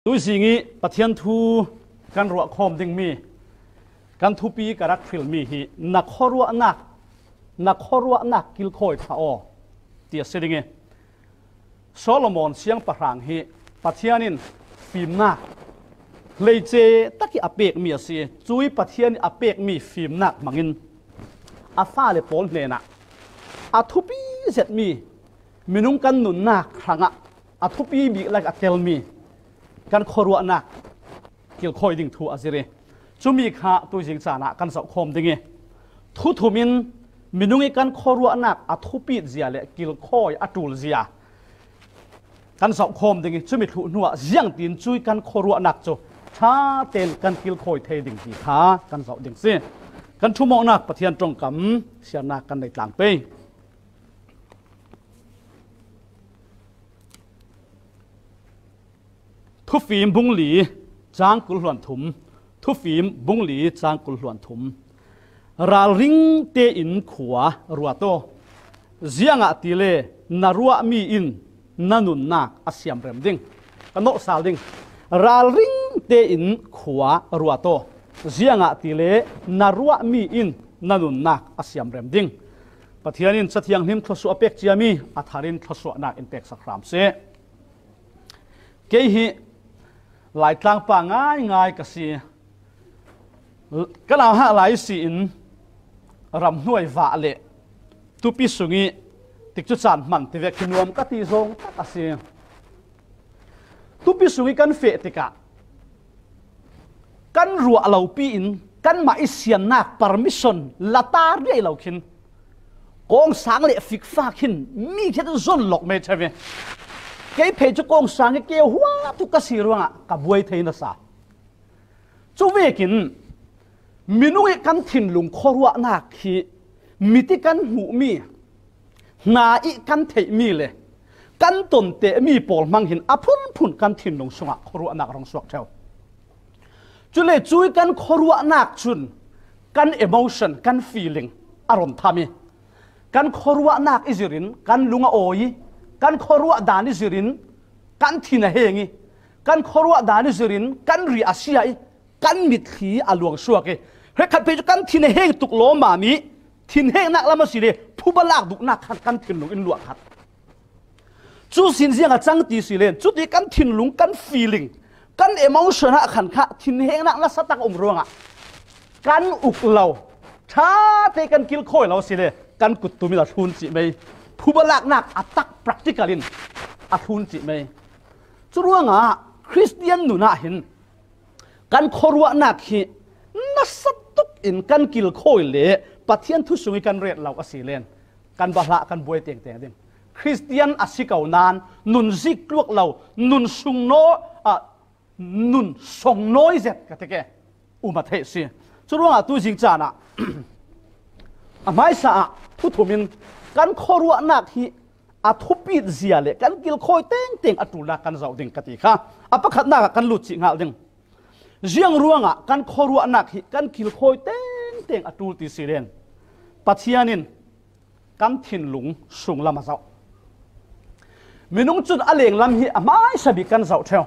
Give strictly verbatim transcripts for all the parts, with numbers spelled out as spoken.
Tuizing ih Pathian thu kan ruah khawm dingmi, kan thupi ka rak hrilmi hi na khuaruahnak, na khuaruahnak kilkhawi thlah aw, ti a si ding ih, Solomon siangpahrang hi Pathian in fimnak hleice takih a pekmi a si. Cuih Pathian ih a pekmi fimnak hmangin a fale pawl hnenah a thupi zetmi, minung kan nunnak hrangah a thupi bik lak a telmi kan khuaruahnak kilkhawi ding thu a zir ih, cumi kha tuizing caan ah kan zohkhawm ding ih, thu thum in minung ih kan khuaruahnak a thupit zia le kilkhawi a ṭul zia kan zohkhawm ding ih, cumi thluh hnuah ziangtin cuih kan khuaruahnak cu ṭha tein kan kilkhawi thei ding ti kha kan zoh ding si. Kan ṭhumawknak Pathian ṭongkam siarnak kan nei tlang pei. Thufim bung li cang kul hluan thum. Thufim bung li cang kul hluan thum. Ralring tein khua ruat aw, ziangahtile na ruahmi in na nunnak a siamrem ding. Ka nolh sal ding. Ralring tein khua ruat aw, ziangahtile na ruahmi in na nunnak a siamrem ding. Pathian in Ca Thianghlim thluasuah a pek ciami a thar in thluasuahnak in peksak hram seh. Kei hi Laitlangpa ngaingai ka si. Ka nauhak lai ihsin ramhnuai vah le tupi sungih tikcu caan hman tivek hi nuam ka ti zong tak a si. Tupi sungih kan feh tikah kan ruah lopi in kanmah ih siannak permission la ta riai lo khin, kawngsang le fikfa khin mi khet zon lok mei ṭheve. Kei phei cu kawngsang ih keu huatu ka si ruangah ka buai thei nasa. Cu vekin minung ih kan thinlung khuaruahnak hi mit ih kan hmuhmi, hna ih kan theihmi le kan tontehmi pawl hmang hin a phunphun kan thinlung sungah khuaruahnak a rung suak ṭheu. Cule cuih kan khuaruahnak cun kan emotion, kan feeling a run tham ih, kan khuaruahnak ih zirin kan lung a awi ih, kan khuaruah dan ih zirin kan thin a heng ih, kan khuaruah dan ih zirin kan ri a sia ih, kan mitthli a luangsuak ih, hrekkhat phei cu kan thin a heng tuk lawmmam ih, thinhengnak lam a si le phuba lak duhnak khan kan thinlung in luah khat. Cu sin ziang a cang ti si len, cuti kan thinlung, kan feeling, kan emotion ah khan kha thinhengnak nasa tak a um ruangah kan uk lo, ṭha te kan kilkhawi lo si le kan kuttum in a thlun cih mei, phuba laknak a tak practical in a thlun cih mei. Curuangah Khristian nun ah hin kan khuaruahnak hi nasa tuk in kan kilkhawi le Pathian thu sung ih kan ret lo a si len, kan bahlah kan buai tengteng ding. Khristian a si ko nain nun zik tluak lo, nun sungnaw, ah, nun songnawi zet ka ti ke, um a theih si. Curuangah tuizing caan ah a hmaisa ah thu thum in kan khuaruahnak hi a thupit zia le kan kilkhawi tengteng a ṭulnak kan zoh ding ka ti kha. A pakhatnak ah kan lut cih hngal ding. Ziang ruangah kan khuaruahnak hi kan kilkhawi tengteng a ṭul ti si len, Pathian in kan thinlung sunglam a zoh. Minung cun a lenglam hi a hmaisa bik kan zoh ṭheu.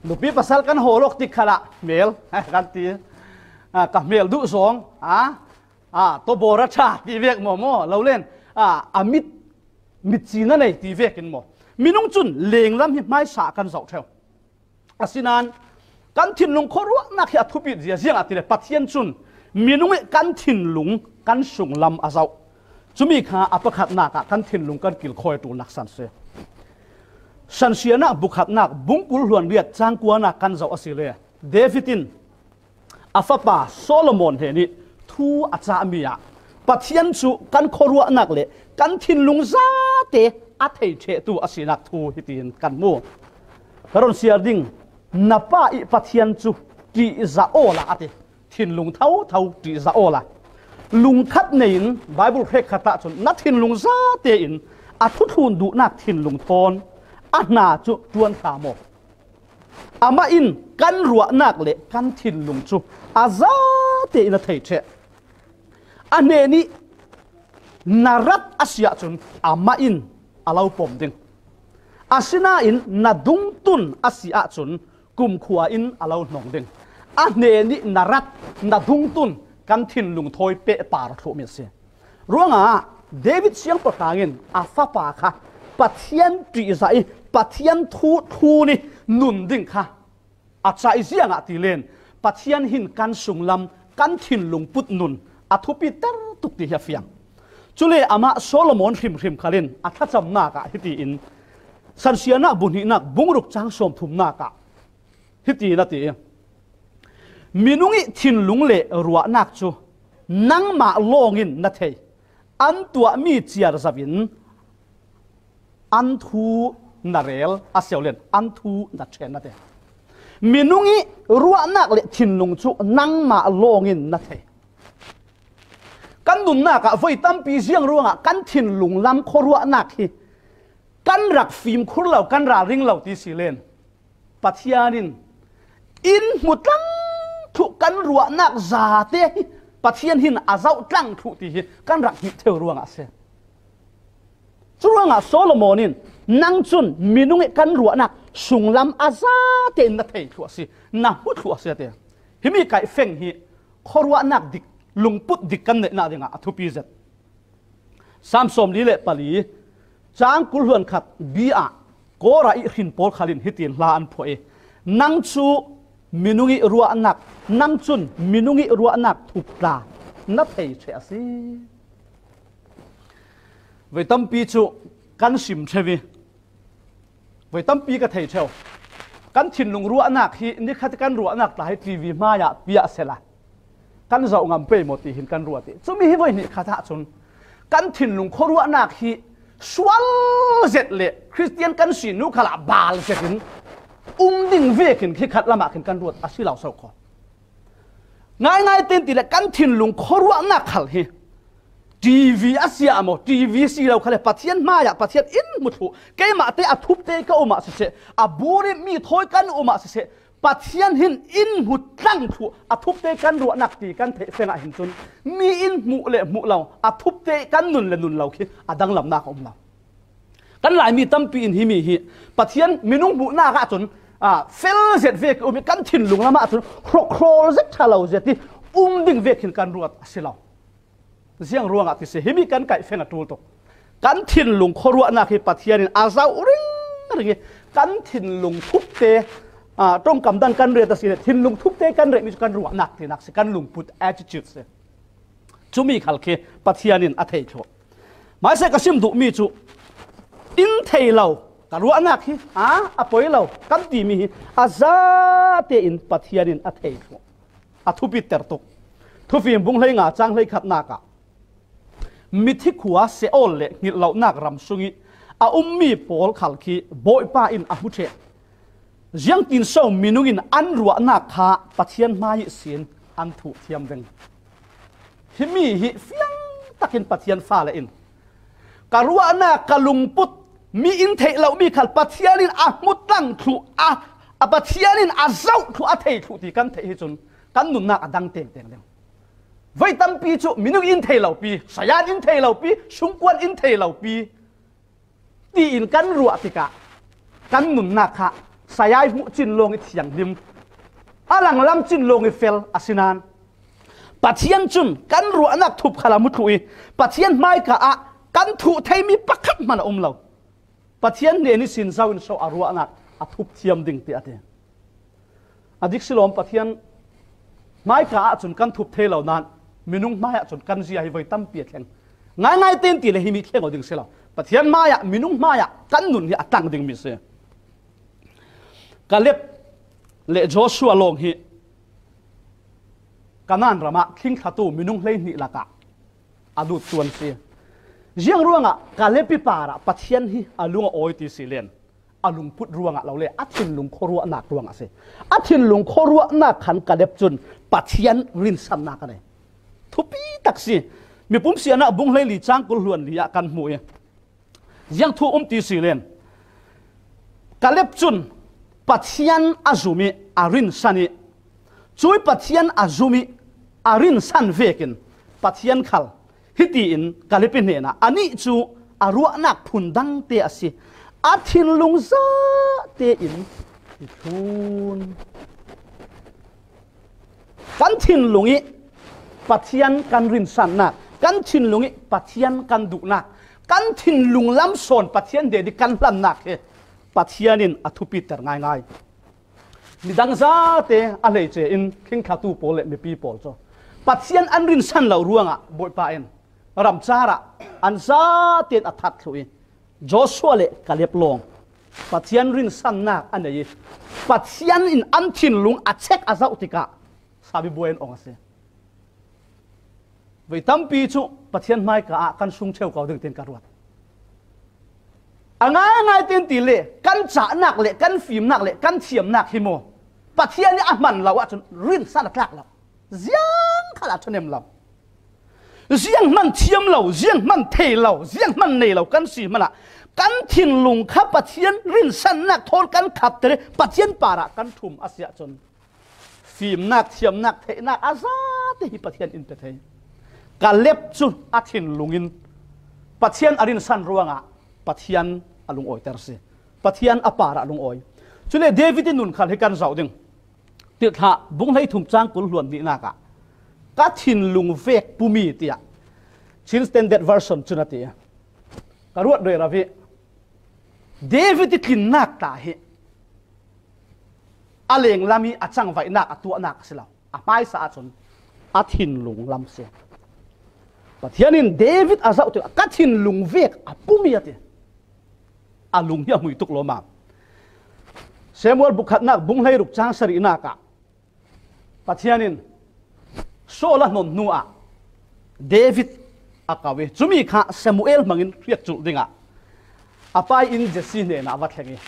Nupi pasal kan hawl awk tik khalah hmel kan ti. Ah, ka hmel duh zong, ah, ah, tawbawr a ṭha ti vek maw, maw lo len, ah, a mit, mitci na nei ti vekin maw, minung cun lenglam hi hmaisa kan zoh ṭheu. Asinain kan thinlung khuaruahnak hi a thupit zia ziangahtile Pathian cun minung ih kan thinlung kan sunglam a zoh. Cumi kha a pakhatnak ah kan thinlung kan kilkhawi a ṭulnak san si. Sansianak bukhatnak bungkul hluan riat cangkuanak kan zoh a si le David in a fapa Solomon hnenih thu a cahmi ah Pathian cu kan khuaruahnak le kan thinlung zate a theiṭhehtu a sinak thu hitin kan hmu. Ka run siar ding, na pa ih Pathian cu ṭihzah awla a ti. Thinlung thotho ṭihzah awla. Lungkhat nei in Bible hrekkhat ah cun na thinlung zate in a thuthlun duhnak thinlung thawn a hna cu ṭuan hram aw. Amah in kan ruahnak le kan thinlung cu a zate in a thei ṭheh. A hnenih na rat a si ahcun amah in a lo pom ding. Asinain na dungtun a si ahcun kumkhua in a lo hnawng ding. A hnenih na rat, na dungtun kan thinlung thawi pehpar thluhmi a si. Ruangah David siangpahrang in a fapa kha Pathian ṭihzah ih Pathian thu thlun ih nun ding kha a caih ziangah ti len Pathian hin kan sunglam, kan thinlung put nun a thupi tertuk ti hi a fiang. Cule amah Solomon hrimhrim khal in a thlacamnak ah hitiin, Sansianak bu hnihnak bung ruk cang sawmthumnak ah hitiin a ti, minung ih thinlung le ruahnak cu nangmah lawngin na thei, an tuahmi ciar zoh in an thu na rel, a si lo len an thu na ṭhen, a ti. Minung ih ruahnak le thinlung cu nangmah lawngin na thei. Kan nunnak ah voi tampi ziang ruangah kan thinlung lam khuaruahnak hi kan rak fimkhur lo, kan ralring lo ti si len Pathian in in hmu tlang thluh kan ruahnak zate hi Pathian hin a zoh tlang thluh ti hi kan rak hmuh theu ruangah a si. Curuangah Solomon in, nang cun minung ih kan ruahnak sunglam a zate in na thei thluh a si, na hmu thluh a si, a ti. Himi kaihfeng hi khuaruahnak dik, lungput dik kan neihnak dingah a thupi zet. Salm sawmli le pali, cang kul hluan khat bi ah Kora ih hrin pawl khal in hitin hla an phuah ih, nang cu minung ih ruahnak, nang cun minung ih ruahnak thup tla na thei ṭheh a si. Voi tampi cu kan sim ṭheu ih, voi tampi ka thei ṭheu. Kan thinlung ruahnak hi nikhat kan ruahnak tla hi T V hmaiah piah sehla kan zoh ngam pei maw ti hin kan ruat ih, cumi hi voi hnih khat ahcun kan thinlung khuaruahnak hi sual zet le Khristian kan si nu khalah bal zet in um ding vekin khi khat lamah khin kan ruat a si lo so kho. Ngaingai tein ti le kan thinlung khuaruahnak khal hi T V a si ah maw, T V si lo khal le Pathian hmaiah Pathian in hmu thluh, keimah te a thupte ka um ah siseh, a burimi thawi kan um ah siseh, Pathian hin in hmu tlang thluh a thupte kan ruahnak ti kan theih fengah hin cun mi in hmuh le hmuh lo, a thupte kan nun le nun lo khi a danglamnak a um lo. Kan Laimi tampi in himi hi Pathian minung hmuhnak ahcun, aa, fel zet vek um ih kan thinlung lamah cun hrawkhrawl zet ṭha lo zet ih um ding vekin kan ruat a si lo. Ziang ruangah ti si, himi kan kaihfeng a ṭul tuk. Kan thinlung khuaruahnak hi Pathian in a zoh ringring ih kan thinlung thupte, aa, ṭongkam dang kan riat a si le thinlung thupte kan retmi cu kan ruahnak tinak si, kan lungput attitude si. Cumi khal khi Pathian in a thei thluh. Hmaisa ka sim duhmi cu in thei lo, ka ruahnak hi a, a poi lo kan timi hi a zate in Pathian in a thei thluh. A thupiter tuk. Thufim bung hleinga cang hleikhatnak ah mithi khua Seol le hngilh lonak ram sungih a ummi pawl khal khi Bawipa in a hmu ṭheh. Ziangtin so minung in an ruahnak kha Pathian hmai ihsin an thuh thiam ding. Himi hi fiang takin Pathian fale in ka ruahnak, ka lungput, mi in theih lomi khal Pathian in a hmu tlang thluh, a, a Pathian in a zoh thluh, a thei thluh ti kan theih hi cun kan nunnak a dang tengteng ding. Voi tampi cu minung in thei lopi, saya in thei lopi, sungkuan in thei lopi tiin kan ruah tikah kan nunnak kha saya ih hmuh cin lawng ih thianghlim, a langlam cin lawng ih fel a si nain Pathian cun kan ruahnak thup khal a hmu thluh ih Pathian hmaika ah kan thuh theimi pakhat hmanh a um lo. Pathian hnen ihsin zo in so a ruahnak a thup thiam ding tiah a ti. A dik si lawm, Pathian hmaika ahcun kan thup thei lo nain minung hmai ahcun kan zia hi voi tampi a thleng. Ngaingai tein ti le himi thleng aw ding si lo. Pathian hmaiah, minung hmaiah kan nun hi a tlang dingmi si. Kaleb le Joshua lawng hi Kanaan ramah thlingthlatu minung hleihnih lakah a lut tuan si. Ziang ruangah Kaleb ih parah Pathian hi a lung a awi ti si len a lungput ruangah lo le a thinlung khuaruahnak ruangah a si. A thinlung khuaruahnak khan Kaleb cun Pathian rinsannak a nei. Thupi tak si. Mipum siahnak bung hleili cang kul hluan li ah kan hmuh ih, ziang thu um ti si len Kaleb cun Pathian a zum ih a rinsan ih, cui Pathian a zum ih a rinsan vekin Pathian khal hitiin Kaleb ih hnenah, anih cu a ruahnak phundangte a si, a thinlung zate in i thlun. Kan thinlung i Pathian kan rinsannak, kan thinlung i Pathian kan duhnak, kan thinlung lam sawn Pathian dedi kan hlannak hi Pathian in a thupiter ngaingai. Midang zate a hleice in khingthatu pawl le mipi pawl cu Pathian an rinsan lo ruangah Bawipa in ramcar ah an zate in a that thluh i Joshua le Kaleb lawng Pathian rinsannak a nei i Pathian in an thinlung a chek a zoh tikah sabibuai in ong a si. Voi tampi cu Pathian hmaika ah kan sung ṭheu ko ding tiin ka ruat. A ngaingai tiin ti le kan cahnak le kan fimnak le kan thiamnak hi maw Pathian i a hman lo ahcun rinsan a tlak lo. Ziang khal a ṭhanem lo. Zianghman thiam lo, zianghman thei lo, zianghman nei lo kan si hmanah kan thinlung kha Pathian rinsannak thawn kan khapter i Pathian parah kan ṭhum a si ahcun fimnak, thiamnak, theihnak a zate hi Pathian in pe thei. Kaleb cu a thinlung in Pathian a rinsan ruangah Pathian a lungawiter si. Pathian a parah lungawi. Cule David in nun khal hi kan zoh ding. Tirhthlah bung hleithum cang kul hluan hnihnak ah ka thinlung vek pumi tiah Chin Standard Version cun a ti. Ka ruat rero i David i tlinnak ta hi a lenglam i a cangvaihnak a tuahnak a si lo. A hmaisa ahcun a thinlung lam si. Pathian in David a zoh tikah ka thinlung vek a pumi a ti. A lung hi a hmui tuk lawmam. Samuel bukhatnak bung hleiruk cang sarihnak ah Pathian in Saul a hnon hnu ah David a ko i cumi kha Samuel hmangin hriakculh dingah a pa inn Jesse hnenah va thleng i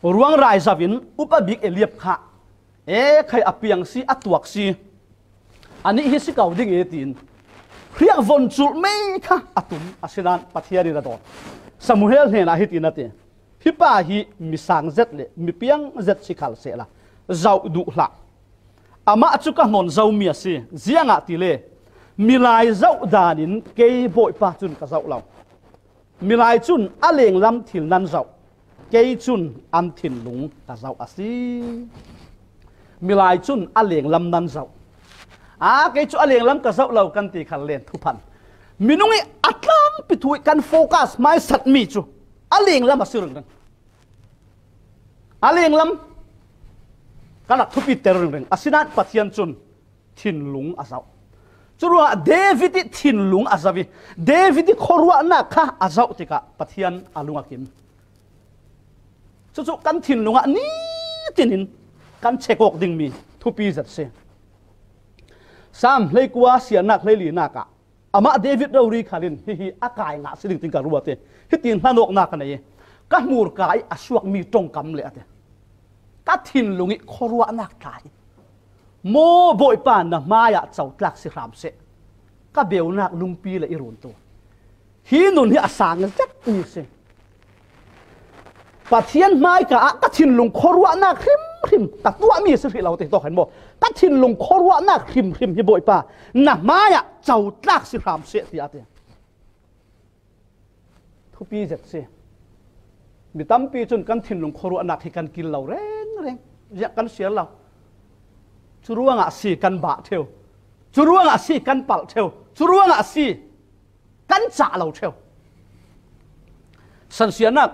ruang raizo in upa bik Eliab kha e khai a piang si a tuak si a nih hi si ko ding i tiin hriak von culh mei kha a tum. Asinain Pathian in a dawn Samuel hnenah hitin a ti, hi pa hi mi sang zet le mi piang zet si khal sehla zoh duh hlah. Amah cu ka hnawn zomi a si, ziangahtile milai zoh danin kei Bawipa cun ka zoh lo. Milai cun a lenglam thil nan zoh, kei cun an thinlung ka zoh a si. Milai cun a lenglam nan zoh. A, kei cu a lenglam ka zoh lo kan ti khal len thuphan. Minung i a tlangpi thu i kan focus hmaisatmi cu a lenglam a si ringring. A lenglam kan rak thupiter ringring. Asinain Pathian cun thinlung a zoh. Curuangah David i thinlung a zoh i David i khuaruahnak kha a zoh tikah Pathian a lung a kim. Cucu kan thinlung ah nitin in kan check awk dingmi thupi zet si. Sam hleikua siarnak hleilinak ah amah David rori khal in hihi a kai ngah si ding tiin ka ruat i hitin hlanawknak a nei i ka hmurka i a suakmi ṭongkam le a ti. Ka thinlung i khuaruahnak tla hi maw Bawipa na hmaiah cotlak si hram seh. Ka beunak lungpi le i runtu hi nun hi a sang zetmi si. Pathian hmaika ah ka thinlung khuaruahnak hrimhrim ka tuahmi a si hrih lo ti hi tawk hen maw? Ka thinlung khuaruahnak hrimhrim hi Bawipa na hmaiah cotlak si hram seh tiah a ti. Thupi zet si. Mi tampi cun kan thinlung khuaruahnak hi kan kil lo rengreng. Ziah kan siar lo. Curuangah si kan bah ṭheu. Curuangah si kan palh ṭheu. Curuangah si kan cah lo ṭheu. Sansianak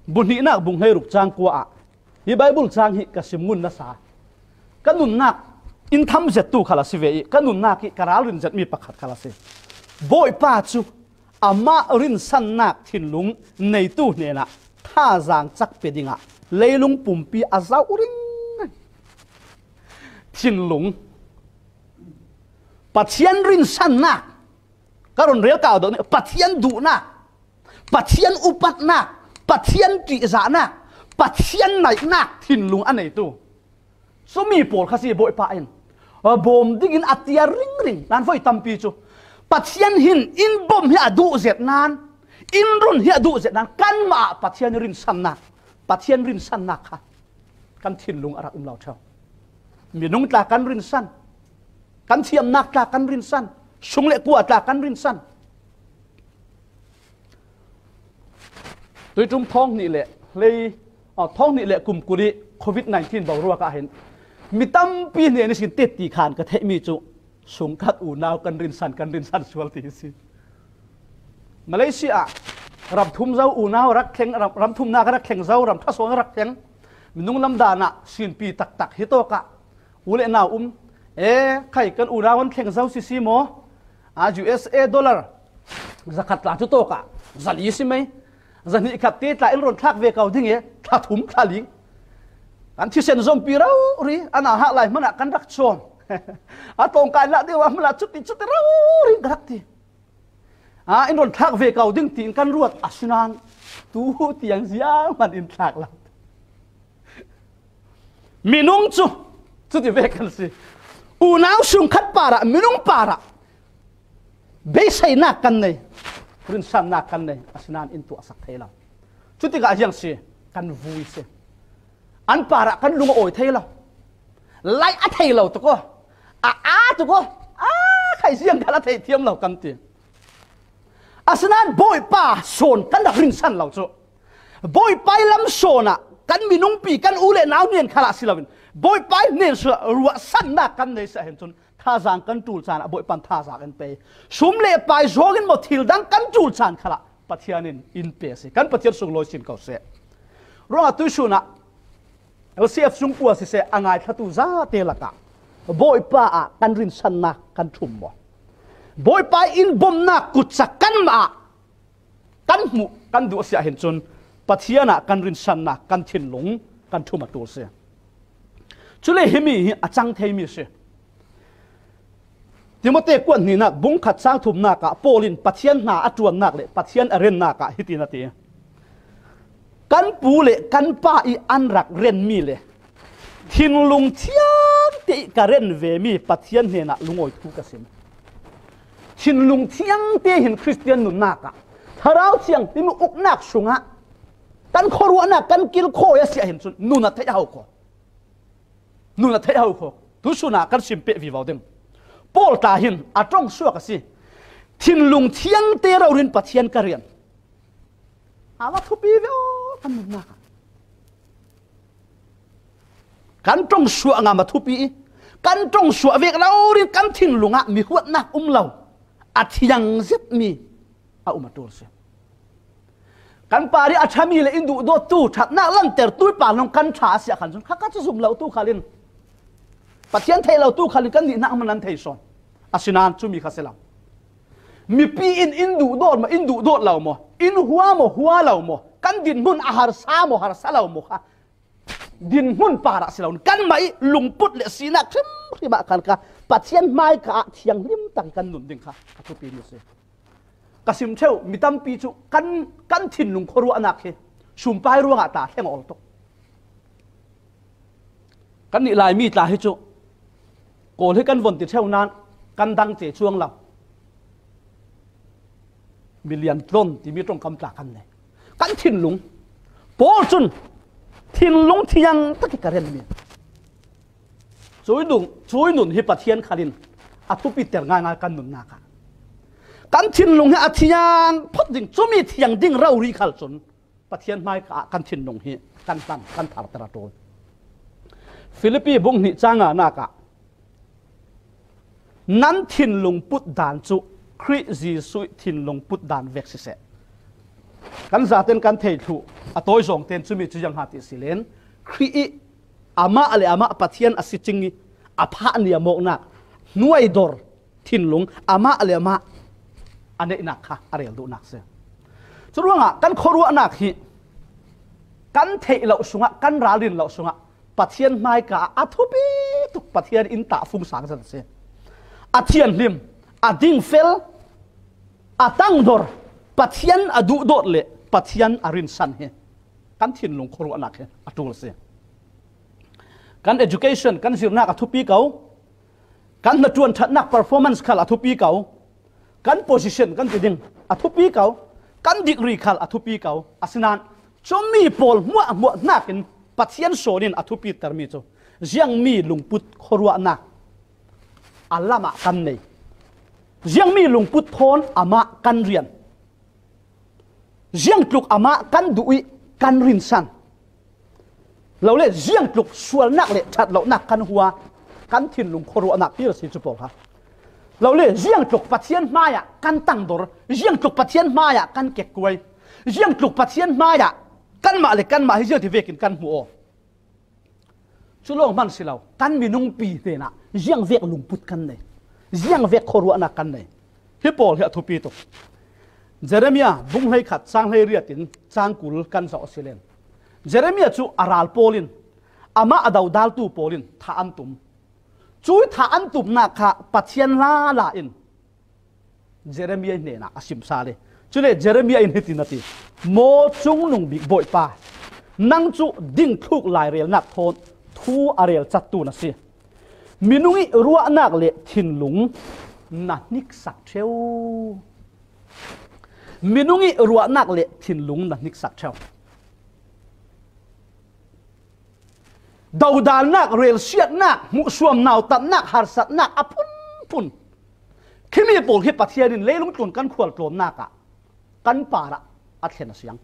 buhnihnak bung hleiruk cang kua ah hi Baibal cang hi ka sim ngun nasa. Ka nunnak in tham zettu khal a si ve i ka nunnak i ka ralrin zetmi pakhat khal a si. Bawipa cu amah rinsannak thinlung neitu hnenah thazaang cak pe dingah leilung pumpi a zoh ring. Thinlung Pathian rinsannak ka run rel kau deuh nih, Pathian duhnak, Pathian upatnak, Pathian ṭihzahnak, Pathian naihnak thinlung a neitu cumi pawl kha si Bawipa in a bawm dingin a tiar ringring. Nan voi tampi cu Pathian hin in bawm hi a duh zet nan, in run hi a duh zet nan, kanmah ah Pathian rinsannak, Pathian rinsannak kha kan thinlung a rak um lo ṭheu. Minung tla kan rinsan, kan thiamnak tla kan rinsan, sung le kua tla kan rinsan. Tuitum thawng hnih le hlei, aw, thawng hnih le kum kul i Covid nineteen boruak ah hin mi tampi hnen i sin tit ti khan ka theih mi cu sungkhat unau kan rinsan, kan rinsan sual ti hi si. Malaysia ah ram thum zo unau a rak thleng, ram, ram thumnak a rak thleng zo, ram ṭha sawn a rak thleng, minung lam dan ah sinpi taktak hi tawk ah u le nau um. E, khai kan unau an thleng zo si si maw? A, U S A dollar zakhat tla cu tawk ah zali si mai. Zahnih khat te tla in rawn thlak ve ko ding e, thla thum thla ling. Kan thisen zompi rori, a na hah lai hmanah kan rak cawm. A tawngkai lah deuh ah hmanah cuti cuti rori ka rak ti. A, in rawn thlak ve ko ding tiin kan ruat, asinain tu tiang ziang hman in thlak lo. Minung cu cuti ve kan si. Unau sungkhat parah, minung parah beiseinak kan nei, rinsannak kan nei, asinain in tuahsak thei lo. Cutikah ziang si, kan vui si. An parah kan lung a awi thei lo. Lai a thei lo tuk aw. A aa tuk aw. A khai ziang khan a thei thiam lo kan ti. Asinain Bawipa sawn kan rak rinsan lo cu. Bawipa i lam sawn ah kan minungpi, kan u le nau hnen khalah si loin Bawipa i hnen sawn ah ruahsannak kan nei si ahhin cun thazaang kan ṭul caan ah Bawipa in thazaang in pe. Sum le pai zawng in maw thil dang kan ṭul caan khalah Pathian in in pe si. Kan Pathian sunglawi sin ko seh. Ruangah tuihsun ah L C F sungkua siseh, a ngaithlatu zate lakah Bawipa ah kan rinsannak kan ṭhum maw? Bawipa in bomnak kutca kanmah ah kan hmuh, kan duh a si ahhin cun Pathian ah kan rinsannak kan thinlung kan ṭhum a ṭul si. Cule himi hi a cang theimi si. Timote kuat hnihnak bung khat cang thumnak ah Paul in Pathian hna a ṭuannak le Pathian a rennak ah hitin a ti, kan pu le kan pa i an rak renmi le thinlung thiangte i ka ren vemi Pathian hnenah lungawi thu ka sim. Thinlung thiangte hin Khristian nunnak ah Thlarau Thianghlim uknak sungah kan khuaruahnak kan kilkhawi a si ahhin cun nun a theih a hau kho. Nun a theih a hau kho. Tusun ah kan sim peh vivo ding. Paul ta hin a ṭong suak a si. Thinlung thiangte rori in Pathian ka rian. A va thupi ve aw, kan nunnak ah. Kan ṭong suah ngam a thupi i, kan ṭong suah vek lo rin kan thinlung ah mi huatnak um lo, a thiang zetmi a um a ṭul si. Kan parih a ṭhami le in duhdawttu ṭhatnak lanter tuipa lawng kan ṭha a si ah khan cun kha ka cu zum lo tu khalin, Pathian theih lo tu khalin kan nihnak hman an thei sawn. Asinain cumi kha si lo. Mipi in in duhdawt maw, in duhdawt lo maw, in hua maw, hua lo maw, kan dinhmun a harsa maw, harsa lo maw kha dinhmun parah si lo. Kanmah i lungput le sinak hrimhrim ah khan kha Pathian hmaika ah thianghlim tak i kan nun ding kha a thupimi si. Ka sim ṭheuh mi tampi cu kan, kan thinlung khuaruahnak hi sumpai ruangah ta thleng awl tuk. Kan nih Laimi tla hi cu Kawl hi kan von ti ṭheuh nain kan dang ce cuang lo. Milian tlon timi ṭongkam tla kan nei. Kan thinlung, Paul cun thinlung thiang tak i ka renmi. Cui nun, cui nun hi Pathian khalin a thupiter ngaingai kan nunnak ah. Kan thinlung hi a thiang phot ding, cumi thiang ding rori khal cun Pathian hmaika ah kan thinlung hi kan hlan, kan tharter a ṭul. Filipi bung hnih cang nganak ah nan thinlung put dan cu Khrih Jesuh ih thinlung put dan vek siseh. Kan zaten kan thei thluh, a tawi zawng ten cumi cu ziang ha ti si len, Khrih ih amah le amah Pathian a si cing ih a phah niam awknak hnuai dor thinlung amah le amah a neihnak kha a rel duhnak si. Curuangah kan khuaruahnak hi kan theih loh sungah, kan ralrin loh sungah Pathian hmaika ah a thupi tuk, Pathian in tahfung sang zat a si. A thianhlim, a dingfel, a tangdor, Pathian a duhdawt le Pathian a rinsan hi kan thinlung khuaruahnak hi a ṭul a si. Kan education, kan zirnak a thupi ko. Kan hnaṭuan ṭhatnak performance khal a thupi ko. Kan position kan ti ding a thupi ko. Kan degree khal a thupi ko. Asinain cumi pawl hmuahhmuah hnakin Pathian sawn in a thupitermi cu ziangmi lungput khuaruahnak a lamah kan nei. Ziangmi lungput thawn amah kan rian. Ziangtluk amah kan duh ih kan rinsan. Lo le, ziangtluk sualnak le ṭhat lonak kan hua, kan thinlung khuaruahnak pi a si cu pawl kha. Lo le, ziangtluk Pathian hmaiah kan tangdor, ziangtluk Pathian hmaiah kan kekkuai, ziangtluk Pathian hmaiah kanmah le kanmah hi ziangti vekin kan hmu aw. Cu lawng hman si lo, kan minungpi hnenah ziangvek lungput kan nei, ziangvek khuaruahnak kan nei. Hi pawl hi a thupi tuk. Jeremiah bung hleikhat cang hleiriat in cang kul kan zoh a si len. Jeremiah cu a ral pawl in, amah a dodaltu pawl in thah an tum. Cui thah an tumnak kha Pathian lala in Jeremiah hnenah a sim sal i, cule Jeremiah in hitin a ti, Maw Cungnung Bik Bawipa, nang cu dingthluk lairelnak thawn thu a relcattu na si. Minung ih ruahnak le thinlung na hniksak ṭheu. Minung ih ruahnak le thinlung na hniksak ṭheu. Dodalnak, relsiatnak, hmuhsuam nautatnak, harsatnak a phunphun. Khimi pawl hi Pathian in leilung tlun kan khualtlawnnak ah kan parah a thlen a siang.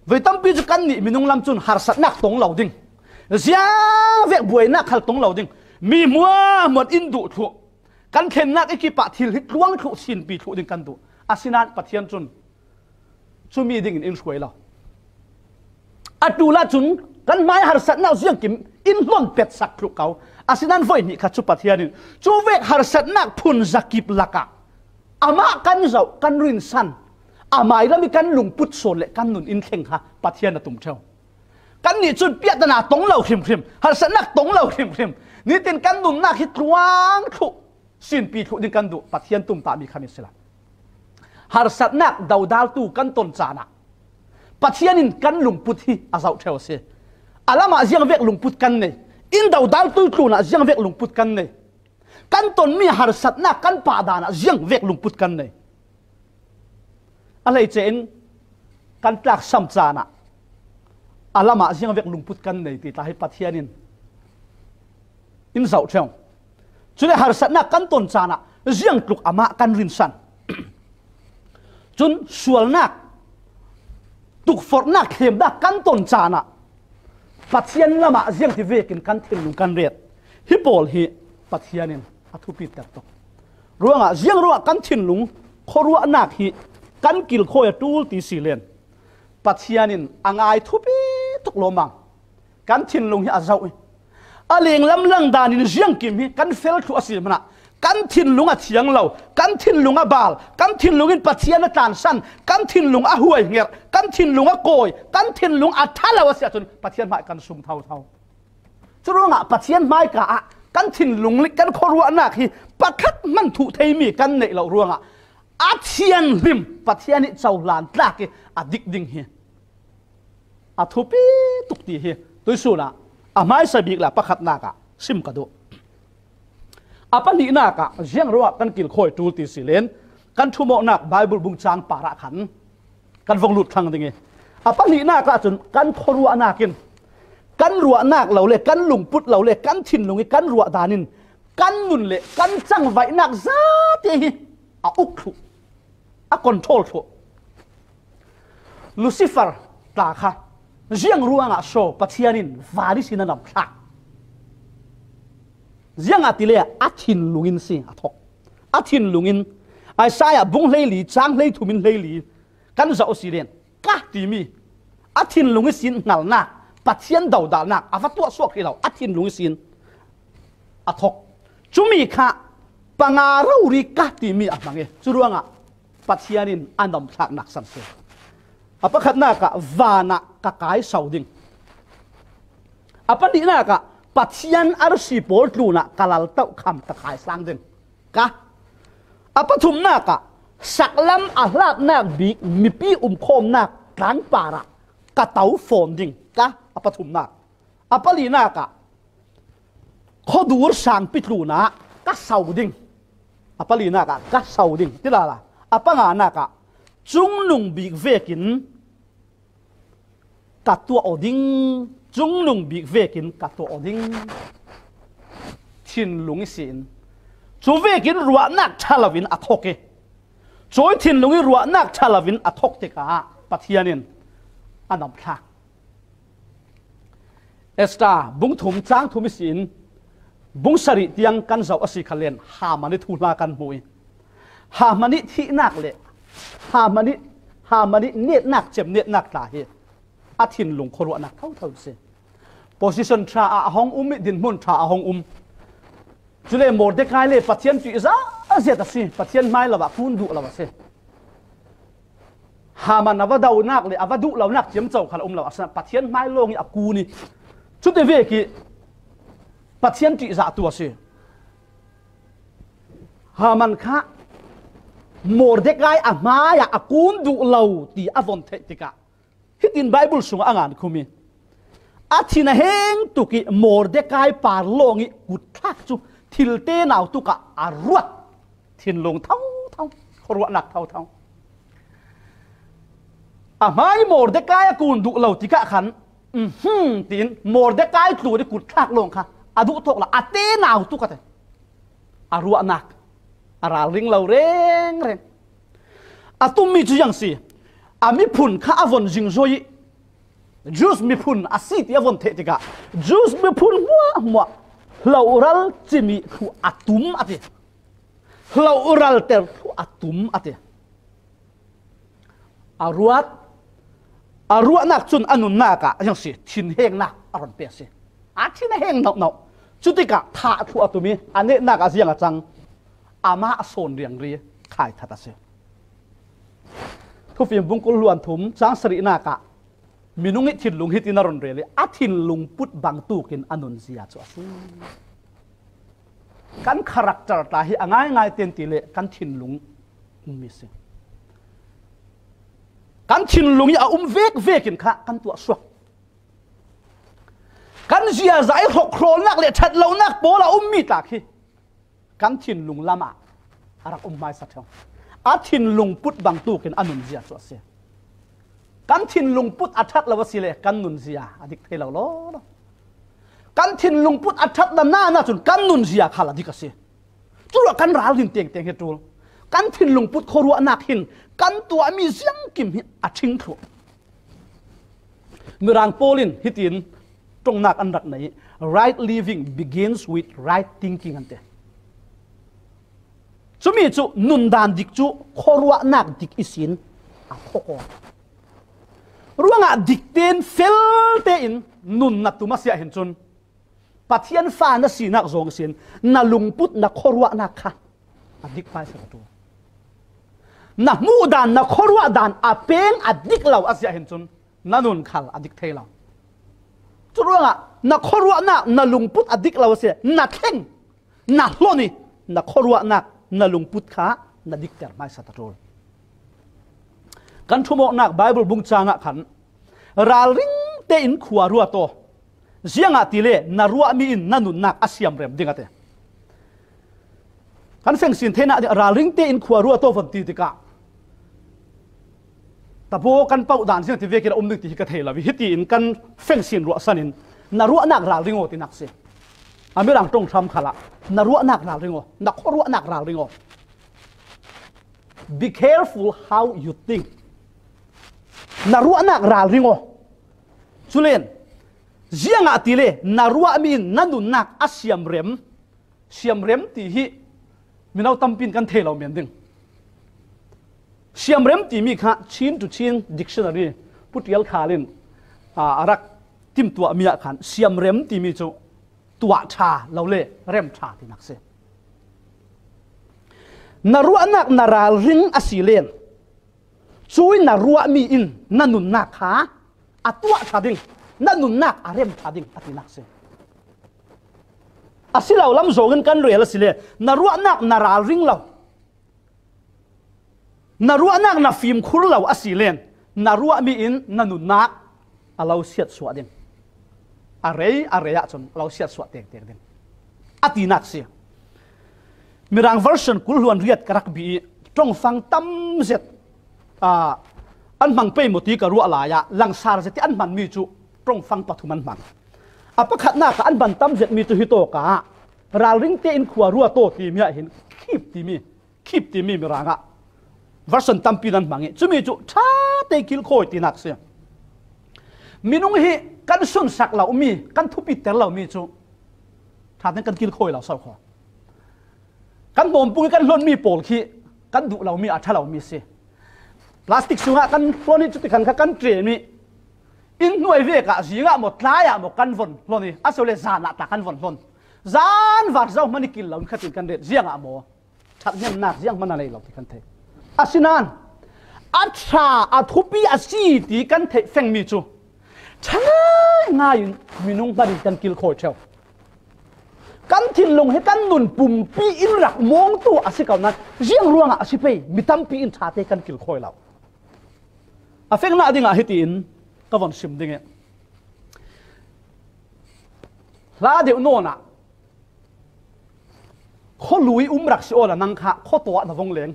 Voi tampi cu kannih minung lam cun harsatnak tong lo ding, ziangvek buainak khal tong lo ding, mi hmuahmuah in duh thluh, kan thlennak ih kipah thil hi tluang thluh, sinpi thluh ding kan duh. Asinain Pathian cun cumi dingin in hruai lo. A ṭul ahcun kan hmai harsatnak ziangkim in hlon petsak thluh ko. Asinain voi hnih kha cu Pathian in cu vek harsatnak phun zakip lakah amah kan zoh, kan rinsan, a mailam ih kan lungput sawn le kan nun in thleng kha Pathian a tum ṭheu. Kannih cun piahtana tong lo hrimhrim, harsatnak tong lo hrimhrim, nitin kan nunnak hi tluang thluh, sinpi thluh ding kan duh, Pathian tumtahmi kha mi si lo. Harsatnak dodaltu kan ton caan ah Pathian in kan lungput hi a zoh ṭheu a si. A lamah ziangvek lungput kan nei, in dodaltu tlunah ziangvek lungput kan nei, kan tonmi harsatnak kan pahdan ah ziangvek lungput kan nei. A hleice in kan tlaksam caan ah a lamah ziangvek lungput kan nei ti tla hi Pathian in in zoh ṭheu. Cule harsatnak kan ton caan ah ziangtluk amah kan rinsan. Cun sualnak, tukforhnak, thlemnak kan ton caan ah Pathian lamah ziangti vekin kan thinlung kan ret. Hi pawl hi Pathian in a thupi tak tuk. Ruangah, ziang ruangah kan thinlung khuaruahnak hi kan kilkhawi a ṭul ti si len, Pathian in a ngai thupi tuk lawmmam. Kan thinlung hi a zoh i, a lenglam langdan in ziangkim hi kan fel thluh a si hmanah, kan thinlung a thiang lo, kan thinlung a bal, kan thinlung in Pathian a tlansan, kan thinlung a huaihnger, kan thinlung a kawi, kan thinlung a ṭha lo a si ahcun Pathian hmai kan sum thotho. Curuangah Pathian hmaika ah kan thinlung le kan khuaruahnak hi pakhat hmanh thuh theimi kan neih loh ruangah a thianghlim Pathian ih cohlan tlak ih a dik ding hi a thupi tuk ti hi tuisun ah a hmaisa bik le a pakhatnak ah sim ka duh. A pahnihnak ah ziang ruah kan kilkhawi ṭul ti si len, kan ṭhumawhnak Baibal bung cang parah khan kan vong lut thlang ding i, a pahnihnak ahcun kan khuaruahnak in kan ruahnak lo le kan lungput lo le kan thinlung i kan ruah dan in kan nun le kan cangvaihnak zate hi a uk thluh, a control thluh. Lucifer tla kha ziang ruangah so Pathian in van ihsin a namthlak? Ziangahtile a thinlung in si a thok. A thinlung in Isaiah bung hleili, cang hleithum in hleili kan zoh a si len, ka timi a thinlung ihsin hngalnak, Pathian dodalnak a va tuahsuak hrih lo, a thinlung ihsin a thok. Cumi kha panga rori ka timi a hmang i, curuangah Pathian in a namthlaknak san si. A pakhatnak ah van ah ka kai so ding. A pahnihnak ah Pathian arsi pawl tlunah ka laltoh kham ka kaisang ding. Ka, a pathumnak ah saklam a hlatnak bik mipi umkhawmnak tlangpar ah ka to fawn ding. Ka, a pathumnak. A palinak ah khuadur sangpi tlunah ka so ding. A palinak ah ka so ding. Ti lala. A panganak ah cungnung bik vekin ka tuah aw ding, cungnung bik vekin ka tuah aw ding. Thinlung ihsin, cu vekin ruahnak ṭha loin a thok i, Cuih thinlung i ruahnak ṭha loin a thok tikah Pathian in a namthlak. Esther bung thum cang thum ihsin bung sarih tiang kan zoh a si kha len Haman i thuhla kan hmu i, Haman i thihnak le Haman i, Haman i netnak, cem netnak tla hi a thinlung khuaruahnak thotho si. Position ṭha ah a hong um i dinhmun ṭha a hong um. Cule Mordekai le Pathian ṭihzah a ziat a si, Pathian hmai lo ah kun duh lo a si. Haman a va donak le a va duh lonak ciamco khal a um lo a si, Pathian hmai lawng i a kun i, cuti vek i Pathian ṭihzahtu a si. Haman kha Mordekai a hmai ah a kun duh lo ti a von theih tikah hitin Bible sungah a ngan khum i, a thin a heng tuk i Mordekai par lawng i kutthlak cu thil tenau tukah a ruat. Thinlung thotho, khuaruahnak thotho. A hmai Mordekai a kun duh lo tikah khan, "Uhum," tiin Mordekai tlun i kutthlak lawng kha a duh thawk lo, a tenau tuk a te. A ruahnak a ralring lo rengreng. A tummi cu ziang si, a miphun kha a von zingzoi i, Jews miphun a si ti a von theih tikah Jews miphun hmuahhmuah hloral cim i thluh a tum a ti. Hloral ter thluh a tum a ti. A ruat, a ruahnak cun a nunnak ah ziang si, thinhengnak a ron pek si. A thin a heng nauhno. Cutikah thah thluh a tum i a netnak ah ziang a cang, amah a sawn riangri khaithat a si. Thufim bung kul hluan thum cang sarihnak ah minung i thinlung hitin a ron rel i, a thinlung put bangtukin a nunzia cu a si. Kan character tla hi a ngaingai ten ti le kan thinlung ummi si. Kan thinlung i a um vekvek in kha kan tuah suak. Kan ziaza i hrokhrawlnak le ṭhatlonak pawl a ummi tla khi kan thinlung lamah a rak um hmaisa ṭheu. A thinlung put bangtukin a nunzia cu a si. Kan thinlung put a ṭhat lo a si le kan nunzia a dik thei lo lawlaw. Kan thinlung put a ṭhat lo nan ahcun kan nunzia khal a dik a si. Curuah kan ralrin tengteng hi ṭul. Kan thinlung put khuaruahnak hin kan tuahmi ziangkim hi a ṭhing thluh. Mirang pawl in hitin ṭongnak an rak nei i, "Right living begins with right thinking," an ti. Cumi cu nundan dik cu khuaruahnak dik ihsin a thok aw. Ruangah dik tein fel tein nun na tum a si ahhin cun, Pathian fa na sinak zong ihsin na lungput, na khuaruahnak kha a dik hmaisa ka ṭul. Na hmuh dan, na khuaruah dan a peng a dik lo a si ahhin cun na nun khal a dik thei lo. Curuangah na khuaruahnak, na lungput a dik lo a si, na thleng, na hlon i na khuaruahnak, na lungput kha na dikter hmaisa ta ṭul. Kan ṭhumawknak Bible bung cangah khan, "Ralring tein khua ruat aw, ziangahtile na ruahmi in na nunnak a siamrem ding," a ti. Kan fengsin theinak ding, ralring tein khua ruat aw von ti tikah, tabaw kan pauh dan ziang ti vekin a um ding ti hi ka thei lo i, hitiin kan fengsin ruahsan in, "Na ruahnak ralring aw," tinak si. A Mirang ṭong hram khalah, "Na ruahnak ralring aw, na khuaruahnak ralring aw." Be careful how you think. Na ruahnak ralring aw. Culen, ziangahtile na ruahmi in na nunnak a siamrem. Siamrem ti hi mino tampi in kan thei lo men ding. Siamrem timi kha Chin to Chin Dictionary, Pu Tial Khal in, aa, a rak timtuahmi ah khan siamrem timi cu tuah ṭha lo le rem ṭha tinak si. Na ruahnak na ralring a si len, cuih na ruahmi in na nunnak kha a tuah ṭha ding, na nunnak a rem ṭha ding a tinak si. A si lo lam zongin kan rel a si le, na ruahnak na ralring lo, na ruahnak na fimkhur lo a si len, na ruahmi in na nunnak a lo siatsuah ding. A rei, a rei ahcun a lo siatsuah tektek ding a tinak si. Mirang version kul hluan riat ka rak bi i, ṭongfang tam zet, aa, an hmang pei maw ti ka ruah lai ah, langsar zet i an hmanmi cu ṭongfang pathum an hmang. A pakhatnak ah an hman tam zetmi cu hitawk ah, "Ralring tein khua ruat aw," timi ah hin, "Keep," timi, "Keep," timi Mirang ah, Version tampi nan hmang hi. Cumi cu ṭha te kilkhawi tinak si. Minung hi kan sunsak lo mi, kan thupiter lo mi cu ṭha te kan kilkhawi lo so kho. Kan hnawmpung hi kan hlon mi pawl khi kan duh lo mi, a ṭha lo mi si. Plastic sungah kan hlon hi, cuti khan kha kan ṭem hi. Inn hnuai vek ah zingah maw, tlai ah maw kan von hlon hi, a si le zan ah tla kan von hlon. Zan var zo hmanh i kil lo in khatin kan ret, ziangah maw? Ṭhathnemnak ziang hmanh a nei lo ti kan thei. Asinain a ṭha, a thupi a si ti kan theih fengmi cu ṭha ngaingai in minung hmanh in kan kilkhawi ṭheu. Kan thinlung hi kan nun pumpi in rak mawngtu a si ko nain ziang ruangah a si pei, mi tampi in ṭha te kan kilkhawi lo. A fengnak dingah hitiin ka von sim ding i, hla deuh nawn ah khualui um rak si awla nang kha khuataw ah na vong leng,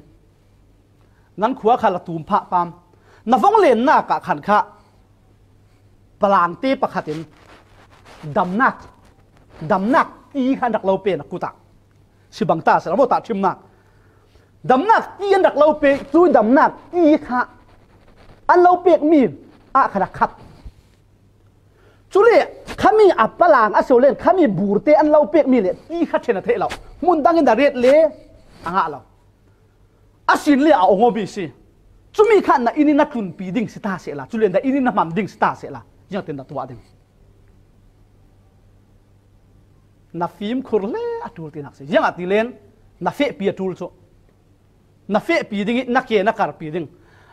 nan khua kha la tum phah pam, na vong lennak ah khan kha palangte pakhat in damnak, damnak ti khan rak lo pe na kut ah si bang ta, si lo maw, tahṭhimnak. Damnak ti an rak lo pe, cu damnak ti kha an lo pekmi ah khan a khat. Cule khami a palang a si len, khami burte an lo pekmi le ti kha ṭhen a theih lo. Hmun dang in a ret le a ngah lo. A sin le a ong awmi si. Cumi kha na inn in na tlunpi ding si ta sehla, cule na inn in na hman ding si ta sehla, ziangtin na tuah ding? Na fimkhur le a ṭul tinak si. Ziangahtile na fehpi a ṭul cu. Na fehpi ding i na ke na karpi ding.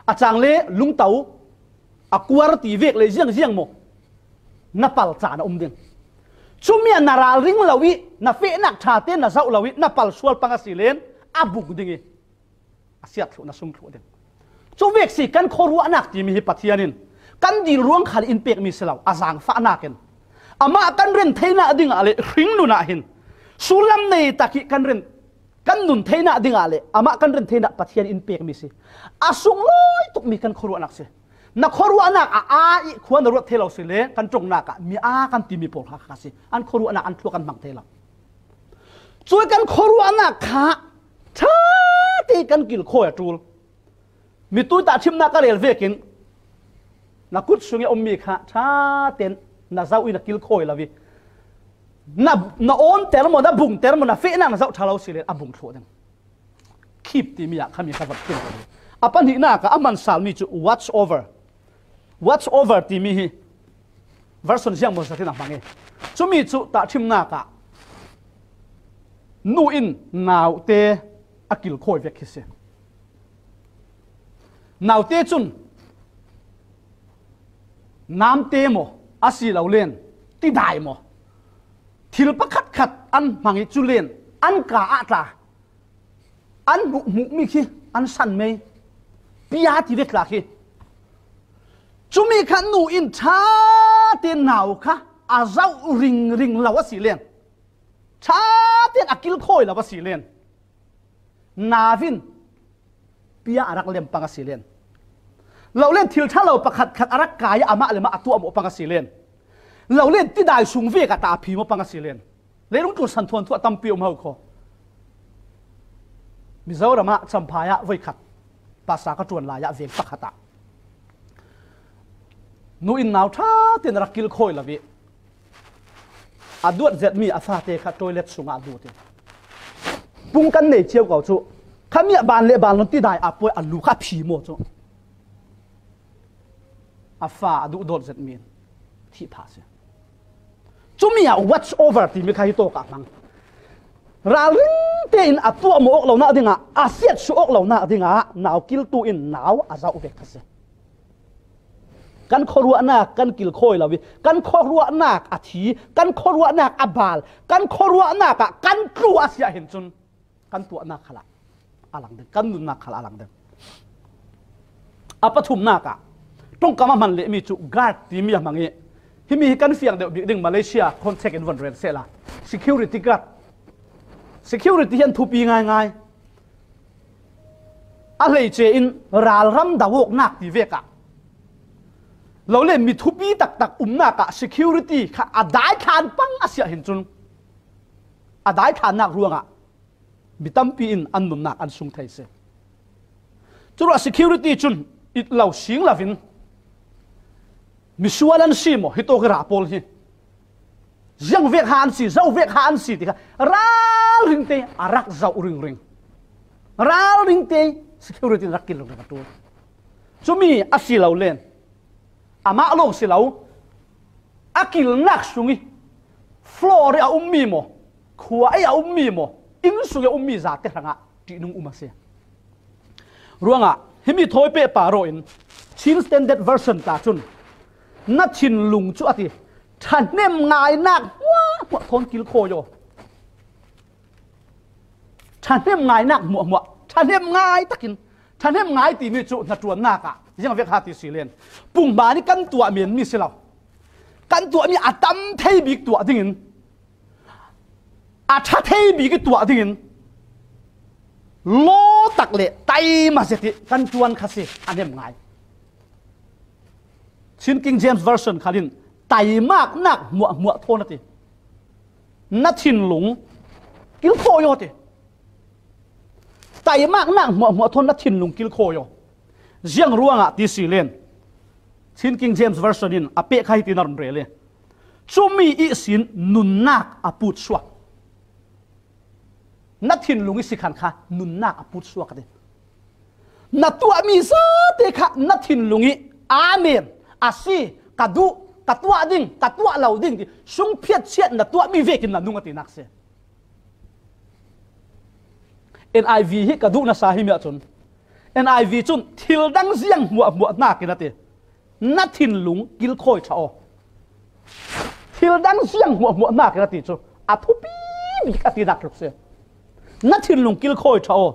A cang le lungto, a kuar ti vek le ziang ziang maw? Na pal caan a um ding. Cumi ah na ralring lo i na fehnak ṭha te na zoh lo i na pal sual pang a si len a bung ding i a siat thluh na sung thluh ding. Cu vek si kan khuaruahnak timi hi Pathian in kan dil ruang khal in pekmi si lo, a zaangfahnak in amah kan ren theinak dingah le hringnun ah hin sullam nei tak i kan ren, kan nun theinak dingah le amah kan ren theinak Pathian in pekmi si. A sunglawi tukmi kan khuaruahnak si. Na khuaruahnak a aa i khua na ruat thei lo si le kan ṭongnak ah mi aa kan timi pawl kha kha si. An khuaruahnak an thluak kan hmang thei lo. Cui kan khuaruahnak kha ṭha te kan kilkhawi a ṭul. Mitui tahṭhimnak ka rel vekin na kut sung i a ummi kha ṭha ten na zoh i na kilkhawi lo i na, na awnter maw, na bungter maw, na fehnak na zoh ṭha lo si le a bung thluh ding. Keep timi ah khami kha vak kim. A pahnihnak ah a man salmi cu watch over. Watch over timi hi version ziang maw zatin a hmang i, cumi cu tahṭhimnak ah nu in naute a kilkhawi vek hi si. Naute cun namte maw, a si lo len tidai maw, thil pakhatkhat an hmang i cu len an ka ah tla an hmuhhmuhmi khi an san mei, pia ti vek tla khi. Cumi kha nu in ṭha te nau kha a zoh ringring lo a si len, ṭha ten a kilkhawi lo a si len, nau in pia a rak lem pang a si len, lo len thil ṭha lo pakhatkhat a rak kai amah le mah a tuahmawh pang a si len, lo len tidai sung vek ah ta a phimawh pang a si len. Leilung tlun san thuan thuah tampi um ho kho. Mizoram ah Champhai ah voikhat pasa ka ṭuan lai ah veng pakhat ah nu in nau ṭha ten rak kilkhawi lo i a duat zetmi a fate kha toilet sungah a lut i pung kan nei cio ko cu khami ah ban le ban lon tidai a puai a lu kha a phimawh cu a fa a duhdawt zetmi in thih phah a si. Cumi ah watch over timi kha hi tawk ah hmang. Ralring tein a tuahmawh awk lonak dingah, a siatsuh awk lonak dingah nau kiltu in nau a zoh vek kha si. Kan khuaruahnak kan kilkhawi lo i kan khuaruahnak a thi, kan khuaruahnak a bal, kan khuaruahnak ah kan tlu a si ah hin cun kan tuahnak khalah a lang ding, kan nunnak khalah a lang ding. A pathumnak ah ṭongkam a hman lehmi cu guard timi a hmang i, himi hi kan fiang deuh bik ding, Malaysia context in von rel sehla, security guard. Security hi an thupi ngaingai. A hleice in ralram do awknak ti vek ah lo le mi thupi taktak umnak ah security kha a daithlan pang a si ah hin cun a daithlannak ruangah mi tampi in an nunnak an sung thei si. Curuah security cun it lo sing lovin misual an si maw, hitawk i rah pawl hi? Ziang vek ha an si, zo vek ha an si ti kha ralring te a rak zoh ringring. Ralring te security in rak kil ringring a ṭul. Cumi a si lo len amah lawng si lo, a kilnak sung i floor i a ummi maw, khua i a ummi maw, inn sung i a ummi zate hrangah ṭihnung um a si. Ruangah himi thawi pehpar aw in Chin Standard Version ta cun na thinlung cu a ti, ṭhahnem ngainak hmuahhmuah thawn kilkhawi aw. Ṭhahnem ngainak hmuahhmuah, ṭhahnem ngai takin, ṭhahnem ngai timi cu hnaṭuannak ah ziang vek ha ti si len, punghman i kan tuah menmi si lo, kan tuahmi a tam thei bik tuah dingin, a ṭha thei bik i tuah dingin law tak le taima zet i kan ṭuan kha si a nem ngai. Chin King James Version khal in taimaknak hmuahhmuah thawn a ti. Na thinlung kilkhawi aw ti. Taimaknak hmuahhmuah thawn na thinlung kilkhawi aw. Ziang ruangah ti si len, Chin King James Version in a peh kha hitin a run rel i, cumi ihsin nunnak a putsuak. Na thinlung i si khan kha nunnak a putsuak a ti. Na tuahmi zate kha na thinlung i amen, a si, ka duh, ka tuah ding, ka tuah lo ding ti sungphiat chiat na tuahmi vekin na nung a tinak si. N I V hi ka duh nasa himi ahcun, N I V cun thil dang ziang hmuahhmuah hnakin a ti, na thinlung kilkhawi ṭha aw. Thil dang ziang hmuahhmuah hnakin a ti cu a thupi bik a tinak tluk si. Na thinlung kilkhawi ṭha aw.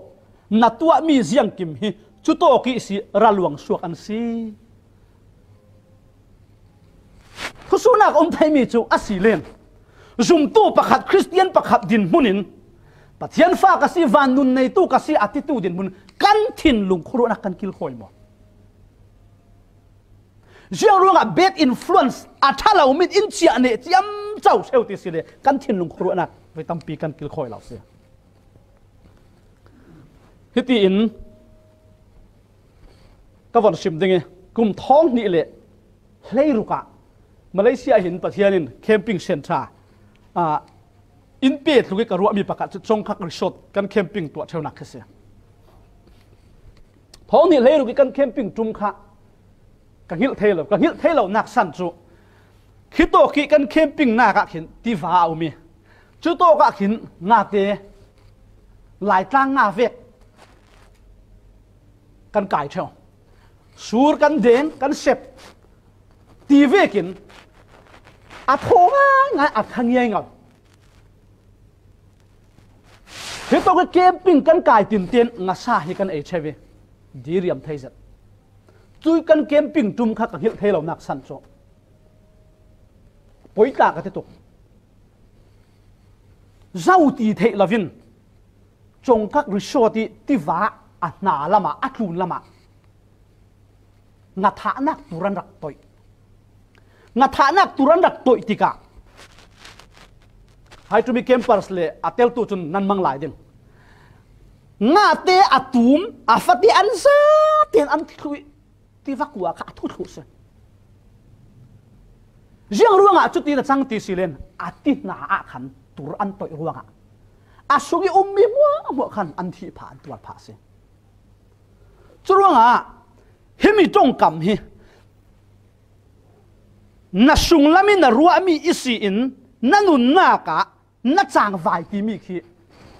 Na tuahmi ziangkim hi cutawk ihsi raluang suak an si. Thusuhnak um theimi cu a si len, zumtu pakhat, Khristian pakhat dinhmun in Pathian fa ka si, van nun neitu ka si a titu dinhmun kan thinlung khuaruahnak kan kilkhawi maw? Ziang ruangah bad influence, a ṭha lo mit in ciah neh ciamco seu ti si le kan thinlung khuaruahnak voi tampi kan kilkhawi lo si. Hitiin ka von sim ding i, kum thawng hnih le hleiruk ah Malaysia hin Pathian in camping centre, ah, in pe tluk i ka ruahmi pakhat cu Chongkhak Resort kan camping tuah ṭheunak kha si. Thawng hnih hleiruk i kan camping ṭum kha ka hngilh thei lo, ka hngilh thei lonak san cu khitawk i kan camping nak ah khin tiva a um i, cutawk ah khin ngate Laitlang nga vek kan kai ṭheu. Sur kan deng, kan sep ti vekin a thaw ngaingai, a tha ngaingai. Hitawk i camping kan kai tinten ngasa hi kan ei ṭheu i diriam thei zet. Cui kan camping ṭum kha ka hngilh thei lonak san cu poi tla ka ti tuk. Zo ti theih lovin Chongkhak Resort i tiva a hna lamah, a tlun lamah ngathahnak tur an rak toih. Ngathahnak tur an rak toih tikah hai ṭum i campers le a teltu cun nan mang lai ding. Ngate a tum, a fate an zate an thi thluh i tiva kua kha a thu thluh si. Ziang ruangah cutin a cang ti si len, a ti hna ah khan tur an toih ruangah a sung i ummi hmuahhmuah khan an thih phah, an tuar phah si. Curuangah himi ṭongkam hi na sunglam i na ruahmi ihsin na nunnak ah na cangvai timi khi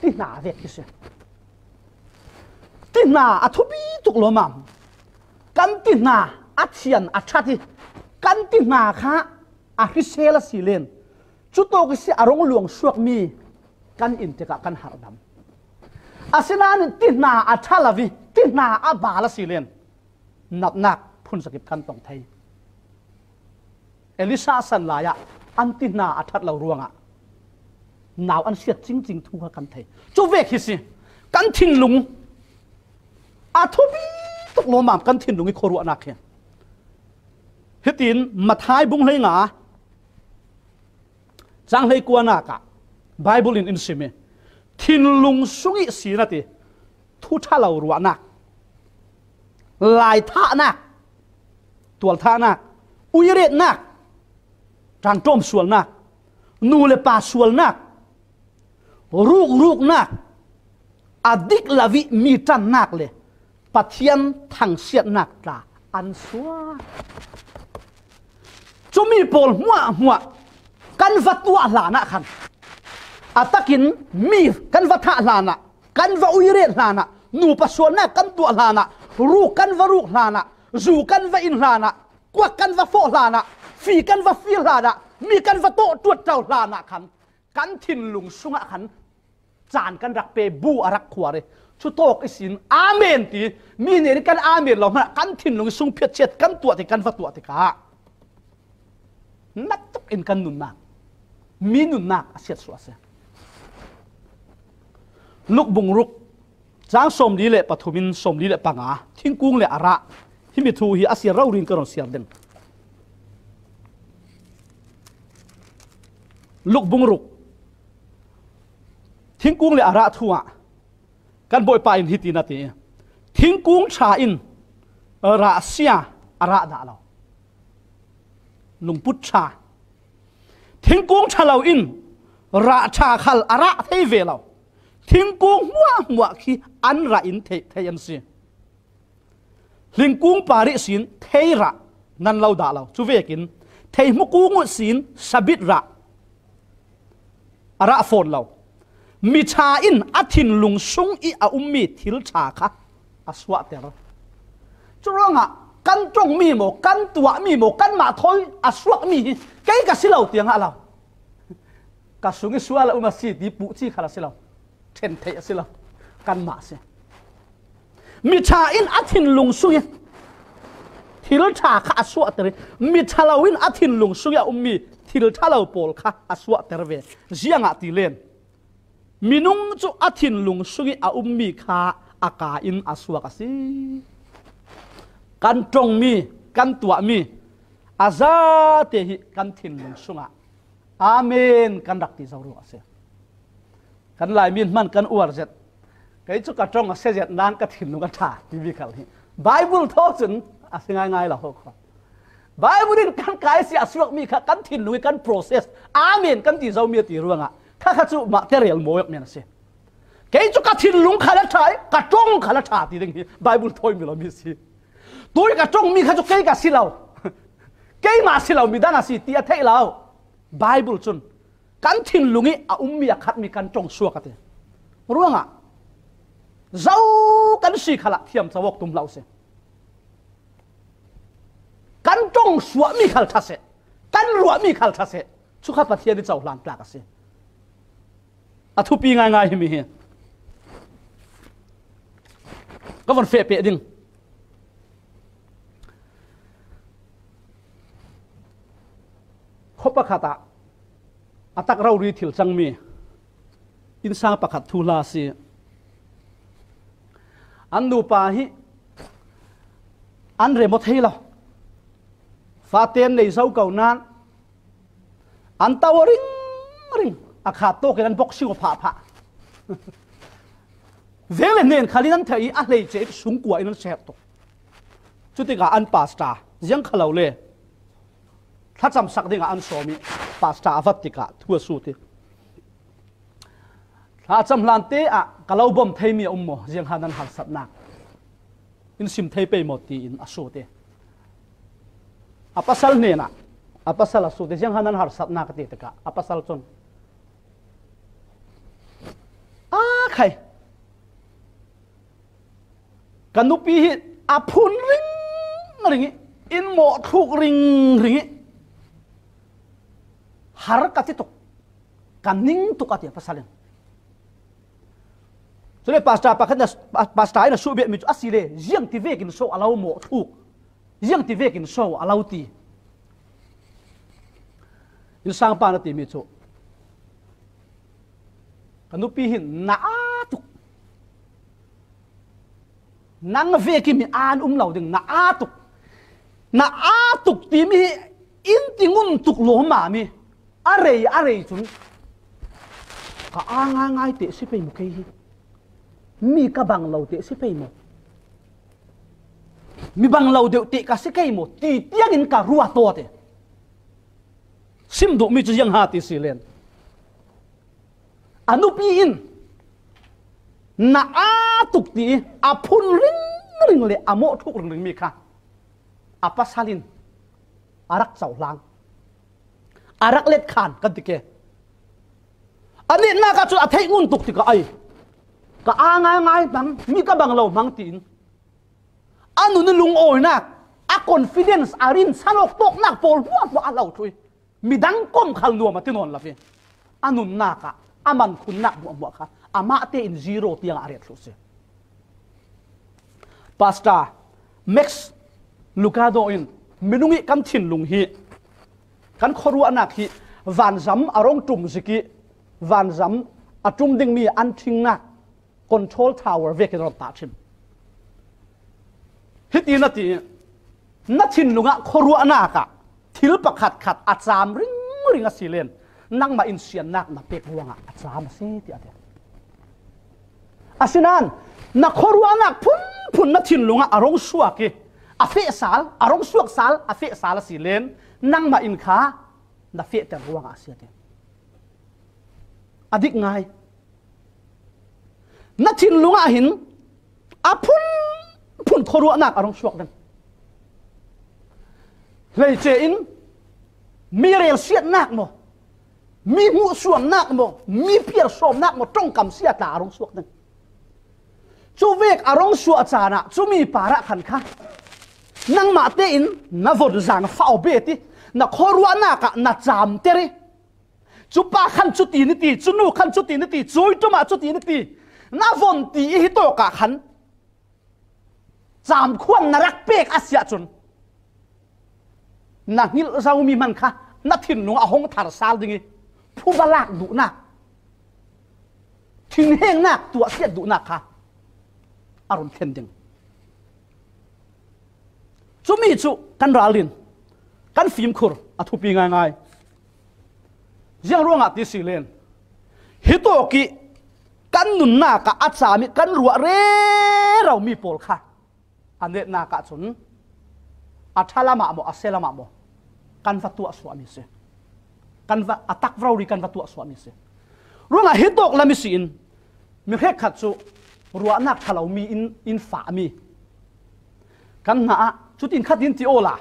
ti hna vek hi si. Ti hna a thupi tuk lawmam. Kan ti hna a thian a ṭhat i kan ti hna kha a hrisel a si len, cutawk i si a rung luang suakmi kan in tikah kan harh dam. Asinain ti hna a ṭha lo i ti hna a bal a si len natnak phun zakip kan tong thei. Elisha san lai ah an ti hna a ṭhat lo ruangah nau an siat cingcing thu kha kan thei. Cu vek hi si. Kan thinlung a thupi tuk lawmam, kan thinlung i khuaruahnak hi. Hitin Matthai bung hleinga cang hleikuanak ah Bible in in sim i, thinlung sung ihsin a ti, thu ṭha lo ruahnak, Laithahnak, tualthahnak, uiretnak, ṭangṭawm sualnak, nu le pa sualnak, rukruknak, a dik lo ih mi ṭannak le Pathian thangsiatnak tla an suak. Cumi pawl hmuahhmuah kan va tuah hlanah khan, a takin mi kan va thah hlanah, kan va uiret hlanah, nupa sualnak kan tuah hlanah, ruk kan va ruk hlanah, zu kan va in hlanah, kuak kan va fawh hlanah, fi kan va fir hlanah, mi kan va tawh tuat ṭau hlanah khan kan thinlung sungah khan caan kan rak pe, bu a rak khuar ih, cu tawk ihsin amen ti, mi nih kan amen lo hmanah kan thinlung sung phiatchiat kan tuah ti, kan va tuah tikah natuk in kan nunnak, mi nunnak a siatsuah a si. Luk bung ruk, cang sawmli le pathum in sawmli le panga, thingkung le a rah, himi thu hi a siar rori in ka rawn siar ding. Luk bung ruk, thingkung le a rah thu ah kan Bawipa in hiti na ti, thingkung ṭha in rah sia a rah dah lo. Lungput ṭha. Thingkung ṭha lo in rah ṭha khal a rah thei ve lo. Thingkung hmuahhmuah khi an rah in thei, thei an si. Hlingkung par ihsin thei rah nan lo dah lo. Cuvekin theihmu kung uh sin sabit rah a rah fawn lo. Mi ṭha in a thinlung sung ih a ummi thil ṭha kha a suahter. Curuangah kan ṭongmi maw, kan tuahmi maw, kanmah thawi a suakmi hi kei ka si lo tiang a lo. Ka sung ih sual a um a si ti puhci khal a si lo. Ṭhen theih a si lo. Kanmah a si. Mi ṭha in a thinlung sung ih thil ṭha kha a suahter ih, mi ṭha lo in a thinlung sung ih a ummi thil ṭha lo pawl kha a suahter ve. Ziangah ti len, minung cu a thinlung sung ih a ummi kha a ka in a suak a si. Kan ṭongmi, kan tuahmi a zate hi kan thinlung sungah amen kan rak ti zo ruangah a si. Kan Laimi in hman kan uar zet. Kei cu ka ṭong a sia zet nain ka thinlung a ṭha timi khal hi Baibal thaw cun a si ngaingai lo ho kho. Baibal in kan ka ih si a suakmi kha kan thinlung ih kan process, amen kan ti zomi a ti ruangah kha kha cu mah terel mawi awk men a si. Kei cu ka thinlung khal a ṭha ih ka ṭong khal a ṭha ti ding hi Baibal thawimi lomi a si. Tui ka ṭongmi kha cu kei ka si lo, keimah si lo, midang a si ti a theih lo. Baibal cun kan thinlung ih a ummi a khatmi kan ṭong suak a ti. Ruangah zo kan si khalah thiam co awk tum hlah uh si. Kan ṭong suahmi khal ṭha seh, kan ruahmi khal ṭha seh, cu kha Pathian ih cohlan tlak a si. A thupi ngaingai himi hi ka von feh peh ding. Khuapakhat ah a tak rori thil cangmi innsang pakhat thuhla a si. An nupa hi an rem aw thei lo. Fate an nei zo ko nain an to aw ringring, a khat tawkin an boxing aw phahphah. Veng le hnen khalin an theih ih a hleice sungkua in an ser tuk. Cutikah an pastor ziang kha lo le thlacamsak dingah an sawm ih pastor a vat tikah thu a sut ih, thlacam hlante ah ka lo bawm theimi a um maw, ziangha nan harsatnak in sim thei pei maw tiin a sut ih, a pasal hnenah a pasal a sut ih, ziangha nan harsatnak a ti tikah a pasal cun, a khai, ka nupi hi a phun ringring ih, in mawh thluk ringring ih, har ka ti tuk, ka ning tuk, a ti a pasal in. Cule pastor pakhat in a, pastor in a suhbiakmi cu, a si le, ziang ti vekin so a lo mawh thluk, ziang ti vekin so a lo ti. Innsangpa na timi cu, ka nupi hin na aa tuk. Nang vek ih mi aan um lo ding, na aa tuk. Na aa tuk timi hi in ti ngun tuk lawmmam ih a rei, a rei cun ka aa ngaingai teh si pei maw kei hi? Mi ka bang lo teh si pei maw? Mi bang lo deuh teh ka si kei maw ti tiangin ka ruat aw te. Sim duhmi cu ziang ha ti si len. A nupi in na aa tuk ti a phun ringring le a mawh thuk ringring mi kha a pasal in a rak cohlang, a rak let khan kan ti ke. A netnak ah cun a theih ngun tuk tikah ai ka aa ngaingai hmang, mi ka bang lo hmang tiin a nun i lungawinak, a confidence, a rinsan awk tawknak pawl hmuahhmuah a lo ṭhui. Midang kom khal nuam a ti nawn lo i a nunnak ah a man khunnak hmuahhmuah kha amah tein zero tiangah a ret thluh si. Pastor Max Lucado in minung i kan thinlung hi, kan khuaruahnak hi vanzam a rung ṭum zik i vanzam a ṭum dingmi an ṭhingnak control tower vekin a rung tahṭhim. Hiti na ti, na thinlung ah khuaruahnak ah thil pakhatkhat a caam ringring a si len nangmah in siannak na pek ruangah a caam a si, tiah a ti. Asinain na khuaruahnak phunphun na thinlung ah a rung suak i a feh sal, a rung suak sal, a feh sal a si len nangmah in kha na fehter ruangah a si, a ti. A dik ngai. Na thinlung ah hin a phunphun khuaruahnak a rung suak ding. Hleice in mi relsiatnak maw, mi hmuhsuamnak maw, mi piarsawmnak maw, ṭongkam sia tla a rung suak ding. Cu vek a rung suah caan ah cumi parah khan kha nangmah tein na von zaangfah aw bet i na khuaruahnak ah na caamter i, cu pa khan cuti ni ti, cu nu khan cuti ni ti, cui ṭum ah cuti ni ti, na von ti i hi tawk ah khan caamkhuan na rak pek a si ahcun na hngilh zomi hman kha na thinlung a hung thar sal ding i phuba lak duhnak, thinhengnak tuahsiat duhnak kha a run thlen ding. Cumi cu kan ralrin, kan fimkhur a thupi ngaingai. Ziang ruangah ti si len, hi tawk i kan nunnak ah a caam i kan ruah rero mi pawl kha a netnak ah cun a ṭha lam ah maw, a sia lam ah maw, kan va tuah suahmi si. Kan va, a tak rori kan va tuah suahmi si. Ruangah hi tawk lam i si in mi hrekkhat cu ruahnak ṭha lomi in, in fahmi kan hna ah cutin khatin ti awla,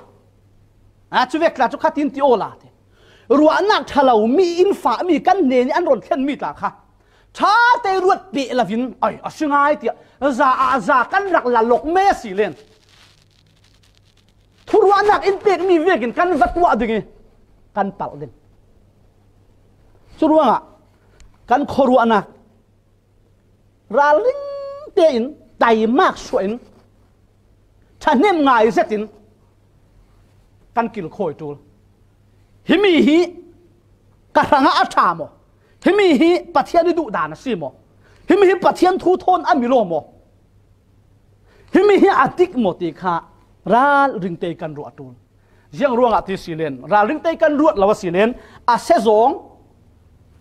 a, cu vek tla cu khatin ti awla ti. Ruahnak ṭha lomi in fahmi kan hnen i an run thlenmi tla kha ṭha te ruat peh lovin, ai, a si ngai tiah za ah za kan rak la lawk me a si len. Thuruahnak in pekmi vekin kan va tuah ding i kan palh ding. Cu ruangah kan khuaruahnak ralring tein taimak suah in ṭhahnem ngai zetin kan kilkhawi ṭul. Himi hi ka hrangah a ṭha maw? Himi hi Pathian i duhdan a si maw? Himi hi Pathian thu thawn a mil aw maw? Himi hi a dik maw ti kha ralring te kan ruah ṭul. Ziang ruangah ti si len, ralring te kan ruat lo a si len, a sia zawng,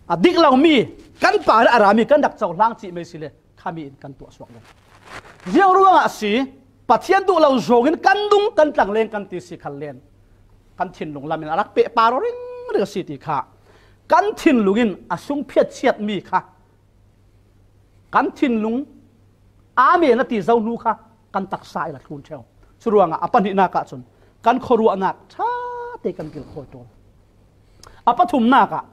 a dik lomi, kan parah a rami kan rak cohlang cih mai si le, khami in kan tuah suak len. Ziang ruangah a si, Pathian duh lo zawngin kan dung kan tlangleng kan ti si khal len, kan thinlung lamin a rak pehpar aw ringring a si ti kha kan thinlung in a sung phiatchiatmi kha kan thinlung amen a ti zo hnu kha kan taksa in a thlun ṭheu. Cu ruangah a pahnihnak ah cun kan khuaruahnak ṭha te kan kilkhawi ṭul. A pathumnak ah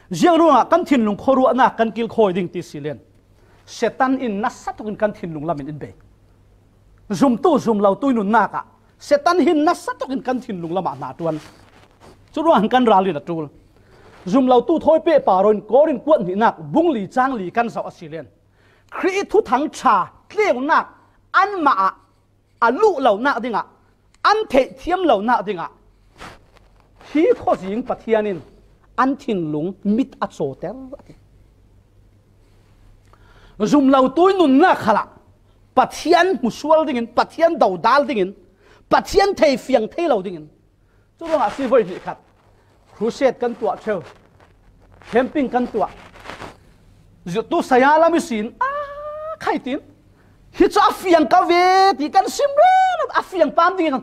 ziang ruangah kan thinlung khuaruahnak kan kilkhawi ding ti si len, Satan in nasa tukin kan thinlung lamin in bei. Zumtu zumlotu i nunnak ah Satan hin nasa tukin kan thinlung lamah hna ṭuan. Cu ruangah hin kan ral in a ṭul. Zumlotu thawi pehpar aw in Korin kuat hnihnak bung li cang li kan zoh a si len, Khrih thuthang ṭha tleunak anmah ah a luh lonak dingah, an theihthiam lonak dingah hi khuazing Pathian in an thinlung mit a cawter a ti. Zumlotu i nunnak khalah Pathian hmusual dingin, Pathian dodal dingin, Pathian thei fiang thei lo dingin, cu ruangah si voi hnih khat crusade kan tuah ṭheu, camping kan tuah. Zirhtu saya lam ihsin a khai tin Hi cu a fiang ka ve ti kan sim rero, a fiang pam ding kan,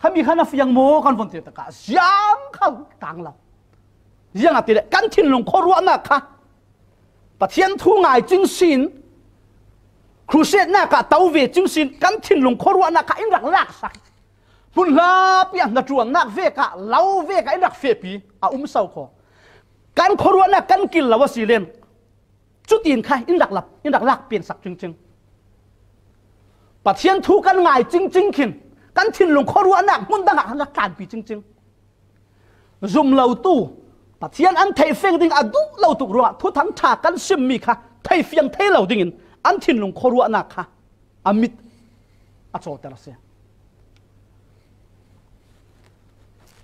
hami khan a fiang maw kan von ti takah ziang kha tang lo. Ziangahtile kan thinlung khuaruahnak kha Pathian thu ngai cing sin, crusade nak ah to ve cing sin, kan thinlung khuaruahnak kha in rak laksak. Hmun hlapi ah hnaṭuannak vek ah, lo vek ah in rak fehpi a um so kho. Kan khuaruahnak kan kil lo a si len, cutin kha in rak lap, in rak lak piansak cingcing. Pathian thu kan ngai cingcing khin kan thinlung khuaruahnak hmun dang ah kan rak tlanpi cingcing. Zum lotu, Pathian an theih feng ding a duh lo tuk ruangah thuthang ṭha kan simmi kha theifiang thei lo dingin an thinlung khuaruahnak kha a mit a cawter a si.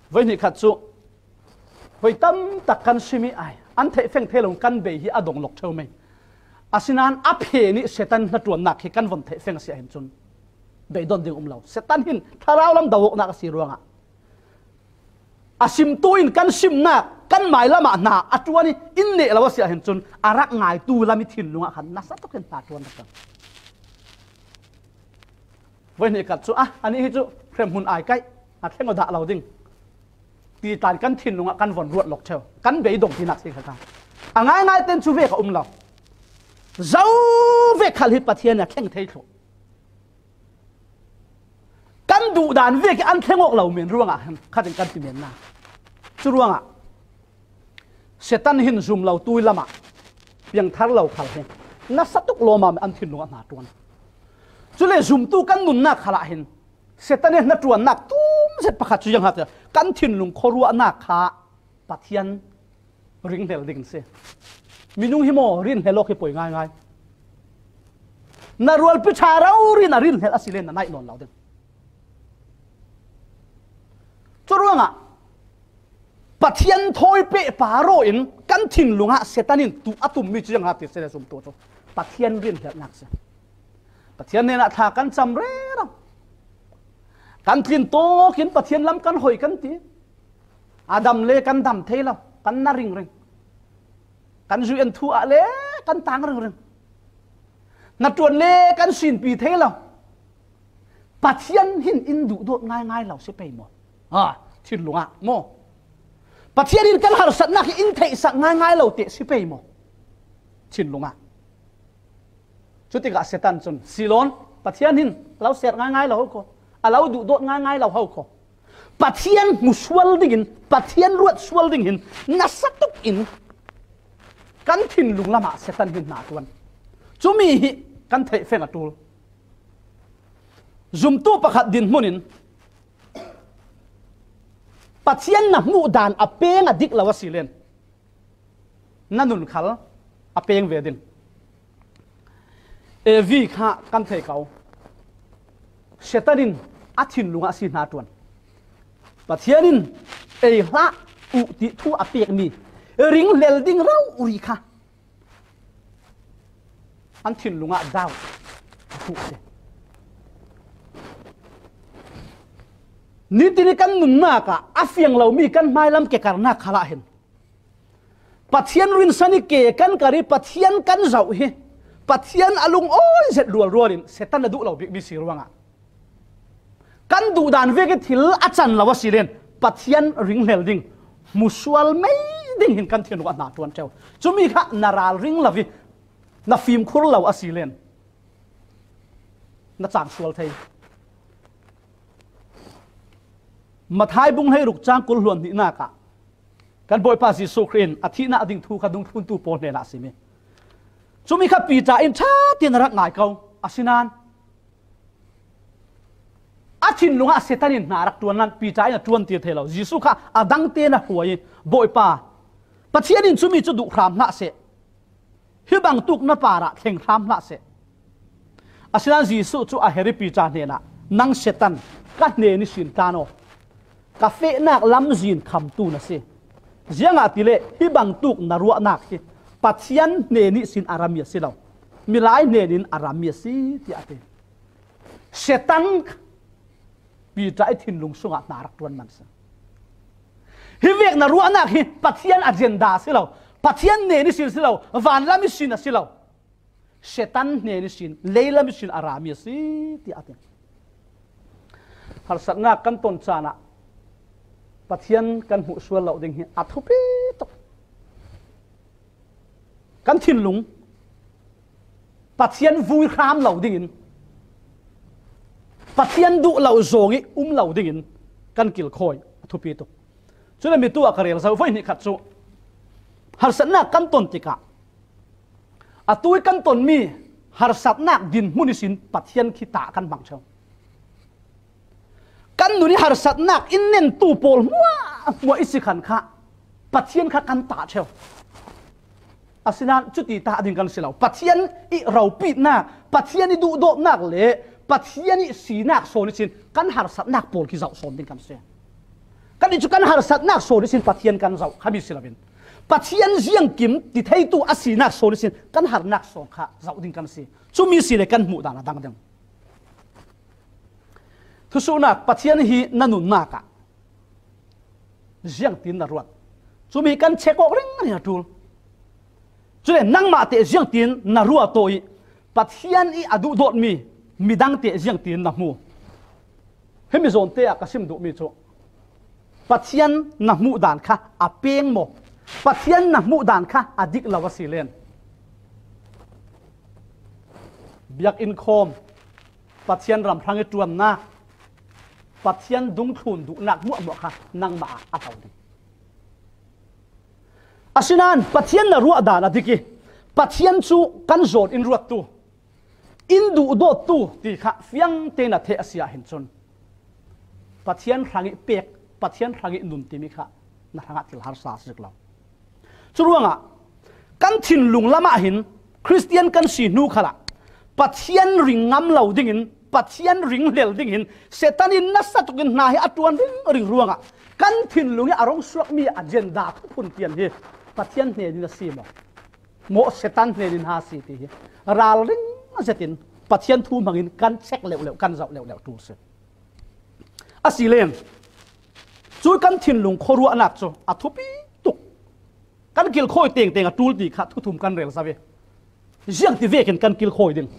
Voi hnih khat cu, voi tam tak kan sim i ai, an theih feng thei lo kan bei hi a dong lawk ṭheu mai. Asinain a phe nih Satan hnaṭuannak hi kan von theih feng a si ahhin cun, beidon ding um lo. Satan hin thlarau lam do awknak a si ruangah, a simtu in kan simnak kan mailam ah hna a ṭuan i in neh lo a si ahhin cun, a rak ngaitu lam i thinlung ah khan nasa tuk in hna ṭuan rak kan. Voi hnih khat cu, ah, anih hi cu hremhmun ai kaih, a thleng aw dah lo ding ti tlan kan thinlung ah kan von ruat lawk ṭheu, kan beidong tinak si kha kha. A ngaingai ten cu vek a um lo. Zo vek khal hi Pathian a thleng thei thluh. Kan duh dan vek i an thleng awk lo men ruangah khan khatin kan ti men na. Cu ruangah Satan hin zum lotu i lamah piangthar lo khal hi nasa tuk lawmam an thinlung ah hna ṭuan. Cule zumtu kan nunnak khalah hin Satan he hnaṭuannak tum zet pakhat cu ziang hat kan thinlung khuaruahnak kha Pathian ringhlel ding in si. Minung hi maw, rinhlel awk hi poi ngaingai. Na rualpi ṭha rori na rinhlel a si len na naih nawn lo ding. Cu ruangah Pathian thawi pehpa raw in kan thinlung ah Satan in tu a tummi cu ziang hat ti si le zumtu cu Pathian rinhlelhnak si. Pathian hnenah thla kan cam rero. Kan tlin tawk in Pathian lam kan hoi kan ti. A dam le kan dam thei lo, kan na ringring. Kan zuian thu ah le kan tang ringring. Hnaṭuan le kan sinpi thei lo. Pathian hin in duhdawt ngaingai lo si pei maw? Ha, thinlung ah maw? Pathian in kan harsatnak hi in theihsak ngaingai lo te si pei maw? Thinlung ah. Cutikah Satan cun, silawn, Pathian hin a lo ser ngaingai lo ho kho, a lo duhdawt ngaingai lo ho kho. Pathian hmu sual dingin, Pathian ruat sual ding hin nasa tuk in kan thinlung lamah Satan hin hna ṭuan. Cumi hi kan theih feng a ṭul. Zumtu pakhat dinhmun in Pathian na hmuh dan a peng a dik lo a si len, na nun khal a peng ve ding. Evi kha kan thei ko. Satan in a thinlung ah si hna ṭuan. Pathian in ei hlah uh ti thu a pekmi ringhlel ding rori kha an thinlung ah dau a hmuh si. Nitin i kan nunnak ah a fiang lomi kan hmailam kekarnak khalah hin Pathian rinsan i ke kan kar i Pathian kan zoh hi Pathian a lungawi zet rualrual in Satan a duh lo bikmi si ruangah kan duh dan vek i thil a can lo a si len Pathian ringhlel ding, hmusual mei ding hin kan thinlung a hna ṭuan ṭheu. Cumi kha na ralring lo i na fimkhur lo a si len na cang sual thei. Matthai bung hleiruk cang kul hluan hnihnak ah kan Bawipa Jesuh Khrih in a thihnak ding thu kha dungthluntu pawl hnenah a simi. Cumi kha Piter in ṭha tein a rak ngai ko. Asinain a thinlung ah Satan in hna rak ṭuan nan Piter in a ṭuantir thei lo. Jesuh kha a dang tein a hruai i, Bawipa, Pathian in cumi cu duh hram hlah seh. Hi bangtuk na parah thleng hram hlah seh. Asinain Jesuh cu a her i Piter hnenah, nang Satan, ka hnen ihsin tlan aw. Ka fehnak lamzin khamtu na si. Ziangahtile hi bangtuk na ruahnak hi Pathian hnen ihsin a rami a si lo, milai hnen in a rami a si, tiah a ti. Satan Piter i thinlung sungah hna rak ṭuan man si. Hi vek na ruahnak hi Pathian agenda a si lo, Pathian hnen ihsin a si lo, vanlam ihsin a si lo. Satan hnen ihsin, leilam ihsin a ra mi a si, tiah a ti. Harsatnak kan ton caan ah Pathian kan hmuh sual lo ding hi a thupi tuk. Kan thinlung Pathian vui hram lo dingin, Pathian duh lo zawng ih um lo dingin kan kilkhawi a thupi tuk. Cule mi tu ah ka rel zo voi hnih khat cu harsatnak kan ton tikah, atu ih kan tonmi harsatnak dinhmun ihsin Pathian khi tah kan hmang ṭheu. Kan nun ih harsatnak in nentu pawl hmuahhmuah ih si khan kha Pathian kha kan tah ṭheu. Asinain cuti tah ding kan si lo. Pathian ih ropitnak, Pathian ih duhdawtnak le Pathian ih sinak sawn ihsin kan harsatnak pawl khi zoh sawn ding kan si. Kan ih cu kan harsatnak sawn ihsin Pathian kan zoh kha mi si loin, Pathian ziangkim ti theitu a sinak sawn ihsin kan harnak sawn kha zoh ding kan si. Cumi si le kan hmuh dan a dang ding. Thusuhnak, Pathian hi na nunnak ah ziangtin na ruat? Cumi kan check awk ringring a ṭul. Cule nangmah teh ziangtin na ruat aw ih Pathian ih a duhdawtmi midang teh ziangtin na hmu? Himi zawnte ah ka sim duhmi cu Pathian na hmuh dan kha a peng maw? Pathian na hmuh dan kha a dik lo a si len, biakinn khawm, Pathian ram hrang ih ṭuannak, Pathian dungthlun duhnak hmuahhmuah kha nangmah ah a hlo ding. Asinain Pathian na ruah dan a dik ih Pathian cu kan zawn in ruattu, in duhdawttu ti kha fiang tein a theih a si ahhin cun Pathian hrangih pek, Pathian hrangih nun timi kha na hrangah thil harsa a si zik lo. Curuangah kan thinlung lamah hin Khristian kan si hnu khalah Pathian ring ngam lo dingin, Pathian ring hlel dingin Satan in nasa tukin hna hi a ṭuan ringring ruangah kan thinlung ih a rung suakmi agenda thuphun tian hi Pathian hnenin a si maw, maw Satan hnenin ha si ti hi ralring zetin Pathian thu hmangin kan check leuhleuh, kan zoh leuhleuh ṭul si. A si len, cu kan thinlung khuaruahnak cu a thupi tuk. Kan kilkhawi tengteng a ṭul ti kha thuthum kan rel zo ih, ziangti vekin kan kilkhawi ding?